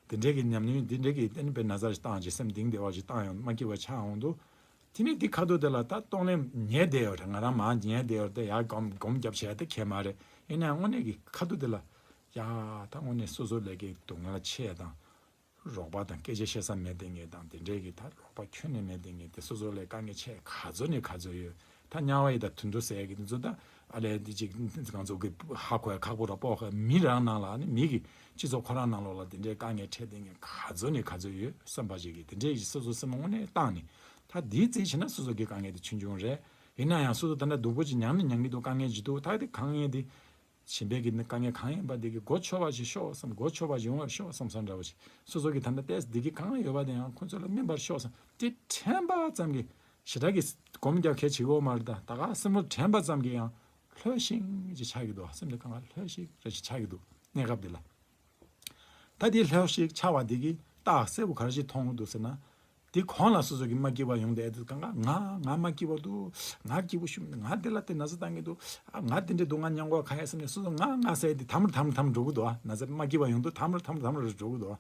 དེ་འདྲའི་གི་ཉམས་མྱོང་འདི་འདྲའི་གི་ཨ་ནི་དཔེ་ན་ཚ་ཞིག་བཏང་བྱས་སེམས་གཏིང་བདེ་བ་ཞིག་བཏང་ཡོང་མ་སྐྱིད་པ་ཆགས་འོང་དུས། དེ་ནས་འདི་ཁ་ཐུག་དེ་ལ་ད་གཏོང་ལེན་ཉལ་བསྡད་ཡོད་རེད། ང་རང་མར་ཉལ་བསྡད་ཡོད་རེད། དེ་ཡར་སྒོམ་སྒོམ་རྒྱབ་བྱས་དེ་ཁྱད་མ་རེད། ཡིན་ནའང་དངོས་གནས་ཀྱི་ཁ་ཐུག་དེ་ལ་ཡ་ད་དངོས་གནས་སོ་སོ་ལས་ཀའི་སྡུག་བསྔལ་ཆེ་དང་། རོགས་པ་དང་སྐད་ཆ་བཤད་ས་མེད་བསྡད་མཁན་དང་། དེ་འདྲའི་གི་ད་རོགས་པ་ཁྱོན་ནས་མེད་བསྡད་མཁན་དེ་སོ་སོ་ལས་དཀའ་ངལ་ཆེ་ག་ཚོད་ནས་ག་ཚོད་ཡོད། ད་དམྱལ་བ་ཡི་དྭགས་དུད་འགྲོ་ཟེར་ཡ་གི་དེ་ཚོ་ད་ཨ་ལས་འདི་ཅིག་ང་ཚོ་གི་ཧ་གོ་ཡ་ཁག་པོ་ར་པོ་ཧ་མི་རང་ནང་ལ་ནི་མི་གི་སྤྱི་ཚོགས་ཁོ་རང་ནང་ལོགས་ལ་དེ་འདྲའི་དཀའ་ངལ་འཕྲད་བསྡད་མཁན་ག་ཚོད་ནས་ག་ཚོད་ཡོད་བསམ་པ་ཅིག་གི་དེ་འདྲའི་སོ་སོ་སེམས་དངོས་གནས་བཏང་ནས། ད་དེའི་རྩིས་བྱས་ན་སོ་སོ་གི་དཀའ་ངལ་དེ་ཆུང་ཆུང་རེད། ཡིན་ན་ཡང་སོ་སོ་ད་ལྟ་སྡུག་པོ་ཅིག་མྱངས་ནས་མྱངས་ཀྱི་འདུག་དཀའ་ངལ་ཅིག་འདུག་ད་དེ་དཀའ་ངལ་དེ་གཞན་པའི་གི་དཀའ་ངལ་གང་ཡིན་པ་དེ་གི་གོ་ཆོད་པ་ཞིག་ཤོག་བསམ། གོ་ཆོད་པ་ཞིག་ཡོང་བར་ཤོག་བསམ་བསམ་འདྲ་བོ་ཞིག་སོ་སོ་གི་ད་ལྟ་ཏོག་ཙམ་བདེ་སྐྱིད་གང་ཡོད་པ་དེ་ཡང་ཁོ་ཚོ་ལ་སྨིན་པར་ཤོག་བསམ། དེ་དྲན་པ་ཙམ་གྱིས་ཞེ་དྲག་གི་སྒོམ་རྒྱག་གལ་ཆེ་གོ་མ་རེད། ད་ད་ག་སེམས་ལ་དྲན་པ་ཙམ་གྱིས་ཡང་ལྷོད་ཤིག་ཅིག་ཆགས་ཀྱི་འདུག་སེམས་དེ་གང་ག་ལྷོད་ཤིག་རེ་ཞིག་ཆགས་ཀྱི་འདུག་གནས་སྐབས་འདི་ལ། ད་དེ་ལྷོད་ཤིག་ཆགས་པ་དེ་གི་རྟགས་གསལ་པོ་ག་རེ་ཞིག་མཐོང་གི་འདུག་ཟེར་ན། དེ་གོང་ལ་སོ་སོ་གི་མ་སྐྱིད་པ་ཡོང་བསྡད་དུས་གང་ག་ང་ང་མ་སྐྱིད་པ་འདུག་ང་སྐྱིད་པོ་ཞུ། ང་དེ་ལ་དེ་ན་ཚ་བཏང་གི་འདུག་ཨ་ང་དེ་འདྲའི་སྡུག་བསྔལ་མྱོང་གོ་ག་ཡ་བསམ་ནས་སོ་སོ་ང་ང་ཟེར་དེ་དམ་རུ་དམ་རུ་དམ་རུ་འགྲོ་གི་འདུག་ཨ་ན་ཚ་མ་སྐྱིད་པ་ཡོང་དུས་དམ་རུ་དམ་རུ་དམ་རུ་འགྲོ་གི་འདུག་ཨ།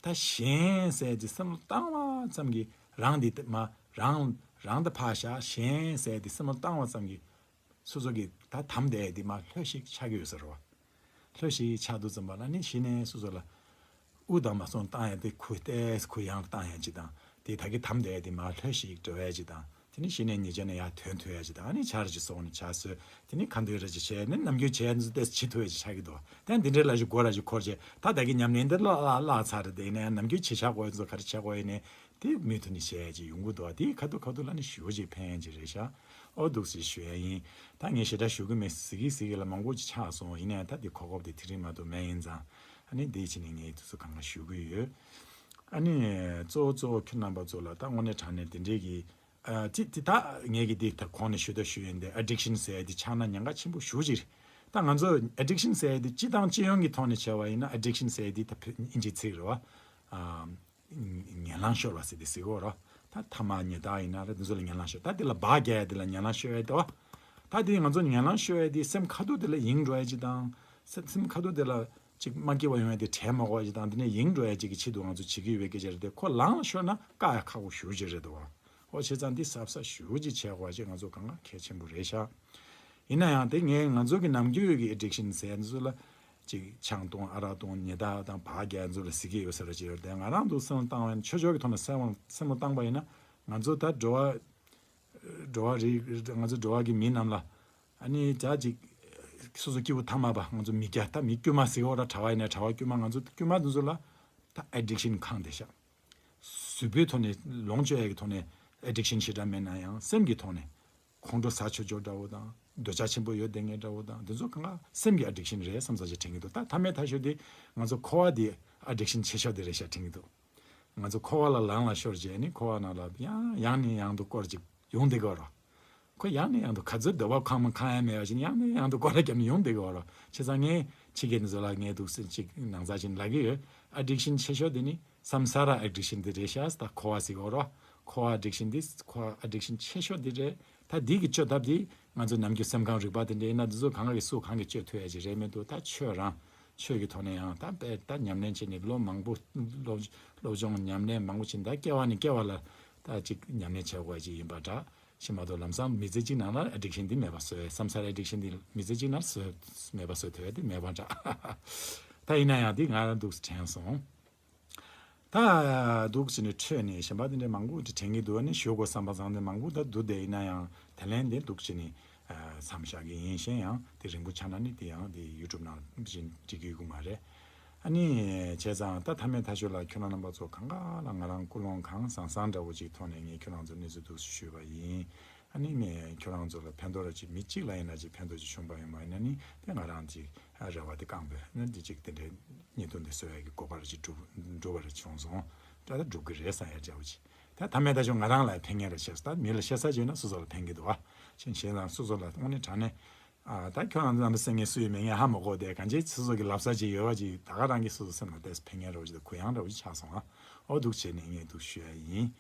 ད་གཞན་ཟེར་དེ་སེམས་ལ་བཏང་བ་ཙམ་གྱིས་རང་དེ་མ་རང་རང་དེ་ཕར་བཞག་གཞན་ཟེར་དེ་སེམས་ལ་བཏང་བ་ཙམ་གྱིས། སོ་སོ་གི་ད་དམ་བསྡད་དེ་མར་ལྷོད་ཤིག་ཆགས་ཀྱི་ཡོད་ས་རེད་བ། ལྷོད་ཤིག་ཆགས་དུས་ཙམ་པ་ལ་ནི་གཞི་ནས་སོ་སོ་ལ་དབུགས་དང་མ་སོང་བཏང་ཡ་དེ་ཁུ་ཏེས་ཁུ་ཡང་བཏང་ཡ་ཅིག་དང་། དེ་ད་གི་དམ་བསྡད་དེ་མར་ལྷོད་ཤིག་འགྲོ་ཡ་ཅིག་དང་། དེ་ནི་གཞི་ནས་ཉེས་ཆད་ནས་ཡར་ཐོན་ཐུབ་ཡ་ཅིག་དང་། ཨ་ནི་ཆ་རེ་ཅིག་སོང་ནས་ཆ་སོས་དེ་ནི་ཁ་འདོན་རེ་ཅིག་བྱས་ནས་ནམ་རྒྱུན་བྱས་ནས་ཏེས་བྱེད་ཐུབ་ཡ་ཅིག་ཆགས་ཀྱི་འདུག་ད་འདི་འདྲའི་ལ་ཞིག་སྒོ་ར་ཞིག་འཁོར་བྱས་ད་ད་གི་ཉམས་ལེན་འདི་བརླག་བརླག་བརླག་ཚར་རེད། དེ་ཡིན་ན་ཡང་ནམ་རྒྱུན་བྱེད་བྱ་དགོས་ཡ་ཚོ་ག་རེ་བྱེད་དགོས་ཡིན་ནས། དེ་མུ་མཐུད་ནས་བྱས་ཡ་ཅིག་ཡོང་གི་འདུག་དེའི་ཁ་ཐུག་ཁ་ཐུག་ལ་ནི་ཞེ་པོ་ཅིག་ཕན་ཡ་ཅིག་རེད་ཤག་ཨོ་འདུག་སེ་ཞུ་ཡ་ཡིན། ད་ངས་ཞེ་དྲག་ཞུ་གི་མེད། ཟེར་གི་ཟེར་གི་ལ་མང་པོ་ཅིག་ཆགས་སོང་། ཡིན་ན་ཡང་ད་འདི་གོ་སྐབས་དེ་དེ་རིང་མ་གཏོགས་མེད་ཡིན་ཙང་། ཨ་ནི་འདི་ཕྱིན་ནས་ངས་དུས་ཚོད་གང་ག་ཞུ་གི་ཡོད། ཨ་ནི་གཙོ་བོ་གཙོ་བོ་ཁྱོད་རྣམ་པ་ཚོ་ལ་ད་དངོས་གནས་དྲང་གནས་དེ་འདྲའི་གི་ཨ་ཅི་དེ་ད་ངས་གི་འདི་ད་གོང་ནས་ཞུ་ད་ཞུ་ཡིན་ཏེ། ཨ་ཌིག་ཤན་ཟེར་ཡ་དེ་ཆགས་ན་ཉེན་ཁ་ཆེན་པོ་ཞེ་པོ་ཅིག་རེད། ད་ང་ཚོ་ཨ་ཌིག་ཤན་ཟེར་ཡ་དེ་སྤྱི་དང་སྤྱི་ཡོངས་ཀྱི་ཐོག་ནས་བྱས་པ་ཡིན་ན། ཨ་ཌིག་ཤན་ཟེར་ཡ་དེ་ད་ཨིན་ཇིའི་ཚིག་རེད་བ། ཨ། ངན་ལང་ཤོར་བ་ཟེར་དེ་ཟེར་གོ་ར། ད་ཐ་མག་ཉལ་ཐ་ཡིན་ན་ར་དེ་ཚོ་ལ་ངན་ལང་ཤོར། ད་དེ་ལ་བག་རྒྱག་ཡ་དེ་ལ་ངན་ལང་ཤོར་ཡ་དེ་བ། ད་དེ་ང་ཚོ་ངན་ལང་ཤོར་ཡ་དེ་སེམས་ཁ་ཐུག་དེ་ལ་ཡེངས་འགྲོ་ཡ་ཅིག་དང་། སེམས་སེམས་ཁ་ཐུག་དེ་ལ་ཅིག་མ་སྐྱིད་པ་ཡོང་ཡ་དེ་དྲན་མ་དགོས་ཡ་ཅིག་དང་། དེ་ནས་ཡེངས་འགྲོ་ཡ་ཅིག་གི་ཆེད་དུ་ང་ཚོ་བྱེད་ཀྱི་ཡོད་པའི་སྐད་ཆ་རེད་དེ། ཁོ་ལངས་ལ་ཤོར་ན་བཀག་ཡ་ཁག་པོ་ཞེ་པོ་ཅིག་རེད་དོ། ཨོ་བྱས་ཙང་འདི་གཟབ་གཟབ་ཞེ་པོ་ཅིག་བྱེད་དགོས་ཅིག་ང་ཚོ་གང་ག་གལ་ཆེན་པོ་རེད་ཤག་ཡིན་ན་ཡང་དེ་ངས་ང་ཚོ་གི་ནམ་རྒྱུན་གྱི་ཨ་ཌིག་ཤན་ཟེར་ཚོ་ལ་ཅིག་ཆང་འཐུང་ཨ་རག་འཐུང་ཉལ་ཐ་དང་བག་རྒྱག་ཚོ་ལ་ཟེར་གྱི་ཡོད་ས་རེད་ཅེས་ཡོད་དེ། ང་རང་ཚོ་སེམས་བཏང་བ་ཡིན་ན་ཆོས་ཕྱོགས་ཀྱི་ཐོག་ནས་སེམས་སེམས་བཏང་པ་ཡིན་ན། ང་ཚོ་ད་འགྲོ་བ་འགྲོ་བ་རིགས་ང་ཚོ་འགྲོ་བ་གི་མི་རྣམས་ལ་ཨ་ནི་ད་ཅིག་སོ་སོ་སྐྱིད་པོ་ཐ་མ་པ་ང་ཚོ་མི་སྐྱ་ད་མི་དཀྱུས་མ་ཟེར་གྱི་ཡོད་ར། གྲྭ་བ་ཡིན་ན་གྲྭ་བ་དཀྱུས་མ། ང་ཚོ་དཀྱུས་མ་དེ་ཚོ་ལ་ད་ཨ་ཌིག་ཤན་ཁེངས་བསྡད་ཤག་གཟུགས་པོའི་ཐོག་ནས་ལོངས་སྤྱོད་ཡ་གི་ཐོག་ནས་ཨ་ཌིག་ཤན་ཞེ་དྲག་མེད་ན་ཡང་སེམས་ཀྱི་ཐོག་ནས། ཁོང་ཁྲོ་ཟ་ཆོག་ཆོག་འདྲ་བོ་དང་། འདོད་ཆགས་ཆེན་པོ་ཡོད་བསྡད་མཁན་འདྲ་བོ་དང་། འདི་ཚོ་གང་ག་སེམས་ཀྱི་ཨ་ཌིག་ཤན་རེད་བསམ་ས་ཅིག་དྲན་གྱི་འདུག་ད་མཐའ་མའི་མཐའ་ཤོས་དེ་ང་ཚོ་འཁོར་བ་དེ་ཨ་ཌིག་ཤན་ཆེ་ཤོས་དེ་རེད་ཤག་དྲན་གྱི་འདུག་ང་ཚོ་འཁོར་བ་ལ་ལངས་ལ་ཤོར་རྗེས་ནི་འཁོར་བ་ནང་ལ་ཡང་ཡང་ནས་ཡང་དུ་སྐོར་ཅིག་ཡོང་བསྡད་ཀྱི་ཡོད་རེད། ཁོ་ཡང་ནས་ཡང་དུ་ག་ཚོད་འདོད་པ་ཁེངས་མ་ཁེངས་ཡ་མེད་པ་ཞིག་ཡང་ནས་ཡང་དུ་སྐོར་ར་བརྒྱབ་ནས་ཡོང་བསྡད་ཀྱི་ཡོད་རེད། བྱས་ཙང་ངས་ཕྱི་རྒྱལ་འདི་ཚོ་ལ་ངས་འདུག་སེ་ཅིག་ནང་ཚགས་ཅིག་ལབ་ཀྱི་ཡོད། ཨ་ཌིག་ཤན་ཆེ་ཤོས་དེ་ནི་སམ་ས་ར་ཨ་ཌིག་ཤན་དེ་རེད་ཤག་ད་འཁོར་བ་ཟེར་གྱི་ཡོད་རེད། ཁོ་ཨ་ཌིག་ཤན་འདི་ཁོ་ཨ་ཌིག་ཤན་ཆེ་ཤོས་འདི་རེད། ད་འདི་གི་བཅོས་ཐབས་འདི་ང་ཚོ་ནམ་རྒྱུན་སེམས་ཁམས་རིག་པ་དེ་འདྲ་ཡིན་ན་འདི་ཚོ་གང་ག་གི་སུ་གང་གི་བཅོས་ཐུབ་ཡ་ཅིག་རེད་མི་འདུག་ད་ཆོས་རང་ཆོས་ཀྱི་ཐོག་ནས་ཡང་ད་དཔེ་ད་ཉམས་ལེན་བྱས་ནས་ལོ་མང་པོ་སློབ་སློབ་སྦྱོང་ཉམས་ལེན་མང་པོ་བྱས་ནས་ད་སྐྱེ་བ་ནས་སྐྱེ་བ་ལ་ད་ཅིག་ཉམས་ལེན་བྱེད་དགོས་ཅིག་ཡིན་པ་འདྲ་ཞིག་མ་གཏོགས་ལམ་སང་མི་ཚེ་གཅིག་ནང་ལ་ཨ་ཌིག་ཤན་འདི་མེད་པ་བཟོས། བསམ་སར་ཨ་ཌིག་ཤན་འདི་མི་ཚེ་གཅིག་ནང་བཟོས་མེད་པ་བཟོས་ཐུབ་ཡ་དེ་མེད་པ་འདྲ། ད་ཡིན་ན་ཡང་འདི་ང་རང་འདུག་དྲན་སོང་། ད་འདུག་ཅེས་ནས་འཕྲོས་ནས་གཞན་པ་དེ་འདྲའི་མང་པོ་དེ་དྲན་གྱི་འདུག་ཨ་ནི་ཞུ་དགོས་བསམ་པ་བཟང་དེ་མང་པོ་ད་འདུག་དེ་ཡིན་ན་ཡང་དེ་ལན་དེ་འདུག་ཅེས་ནས་མཚམས་བཞག་གི་ཡིན། གཞན་ཡང་དེ་རིང་པོ་ཆགས་ན་ནི་དེ་ཡང་དེ་ཡུ་ཊུབ་ནང་བཞིན་འགྲིག་གི་ཡོད་ཀྱི་མ་རེད། ཨ་ནི་བྱས་ཙང་ད་མཐའ་མའི་མཐའ་མཇུག་ལ་ཁྱོད་རང་རྣམ་པ་ཚོ་གང་ག་ལ་ང་རང་ཀུན་སློང་གང་བཟང་བཟང་འདྲ་བོ་ཅིག་ཐོག་ནས་ངས་ཁྱོད་རང་ཚོ་གནས་ཚུལ་འདུག་ཞུས་པ་ཡིན། ཨ་ནི་ངས་ཁྱོད་རང་ཚོ་ལ་ཕན་ཐོགས་ར་ཅིག་མི་གཅིག་ལ་ཡིན་ན་ཅིག་ཕན་ཐོགས་ཅིག་བྱུང་པ་ཡིན་པ་ཡིན་ན་ནི་དེ་ང་རང་ཅིག་རེ་བ་དེ་བསྐངས་པས་ན་འདི་ཅིག་དེ་འདྲའི་བརྙན་ཐུང་འདི་བཟོ་ཡ་གི་གོ་སྐབས་ར་ཅིག་འགྲུབ་འགྲུབ་པ་ར་བྱུང་སོང་། ད་ལྟ་འགྲུབ་གི་རེད་བསམ་ཡ་འདྲ་བོ་ཅིག་ད་མཐའ་མའི་མཐའ་མཇུག་ང་རང་ལ་ཕན་ངེས་ར་ཤེས་སོང་། ད་མི་ལ་བཤད་ས་ཅིག་ཡོད་ན་སོ་སོ་ལ་ཕན་གི་འདུག་ཨ། ཕྱིན་གཞན་དང་སོ་སོ་ལ་དངོས་གནས་དྲང་གནས་ཨ་ད་ཁྱོད་རང་ཚོ་རྣམ་པ་སེང་གེ་སུ་ཡིན་མེད་ངས་ཧ་མ་གོ་དེ་གང་ཅི་སོ་སོ་གི་ལབ་ས་ཅིག་ཡོད་པ་ཅིག་ད་ག་རང་གི་སོ་སོ་སེམས་ལ་ཏོག་ཙམ་ཕན་ངེས་ར་བོ་ཅིག་དང་གུ་ཡངས་ར་བོ་ཅིག་ཆགས་སོང་ཨ། ཨོ་འདུག་བྱས་ནས་ངས་འདུག་ཞུ་ཡ་ཡིན།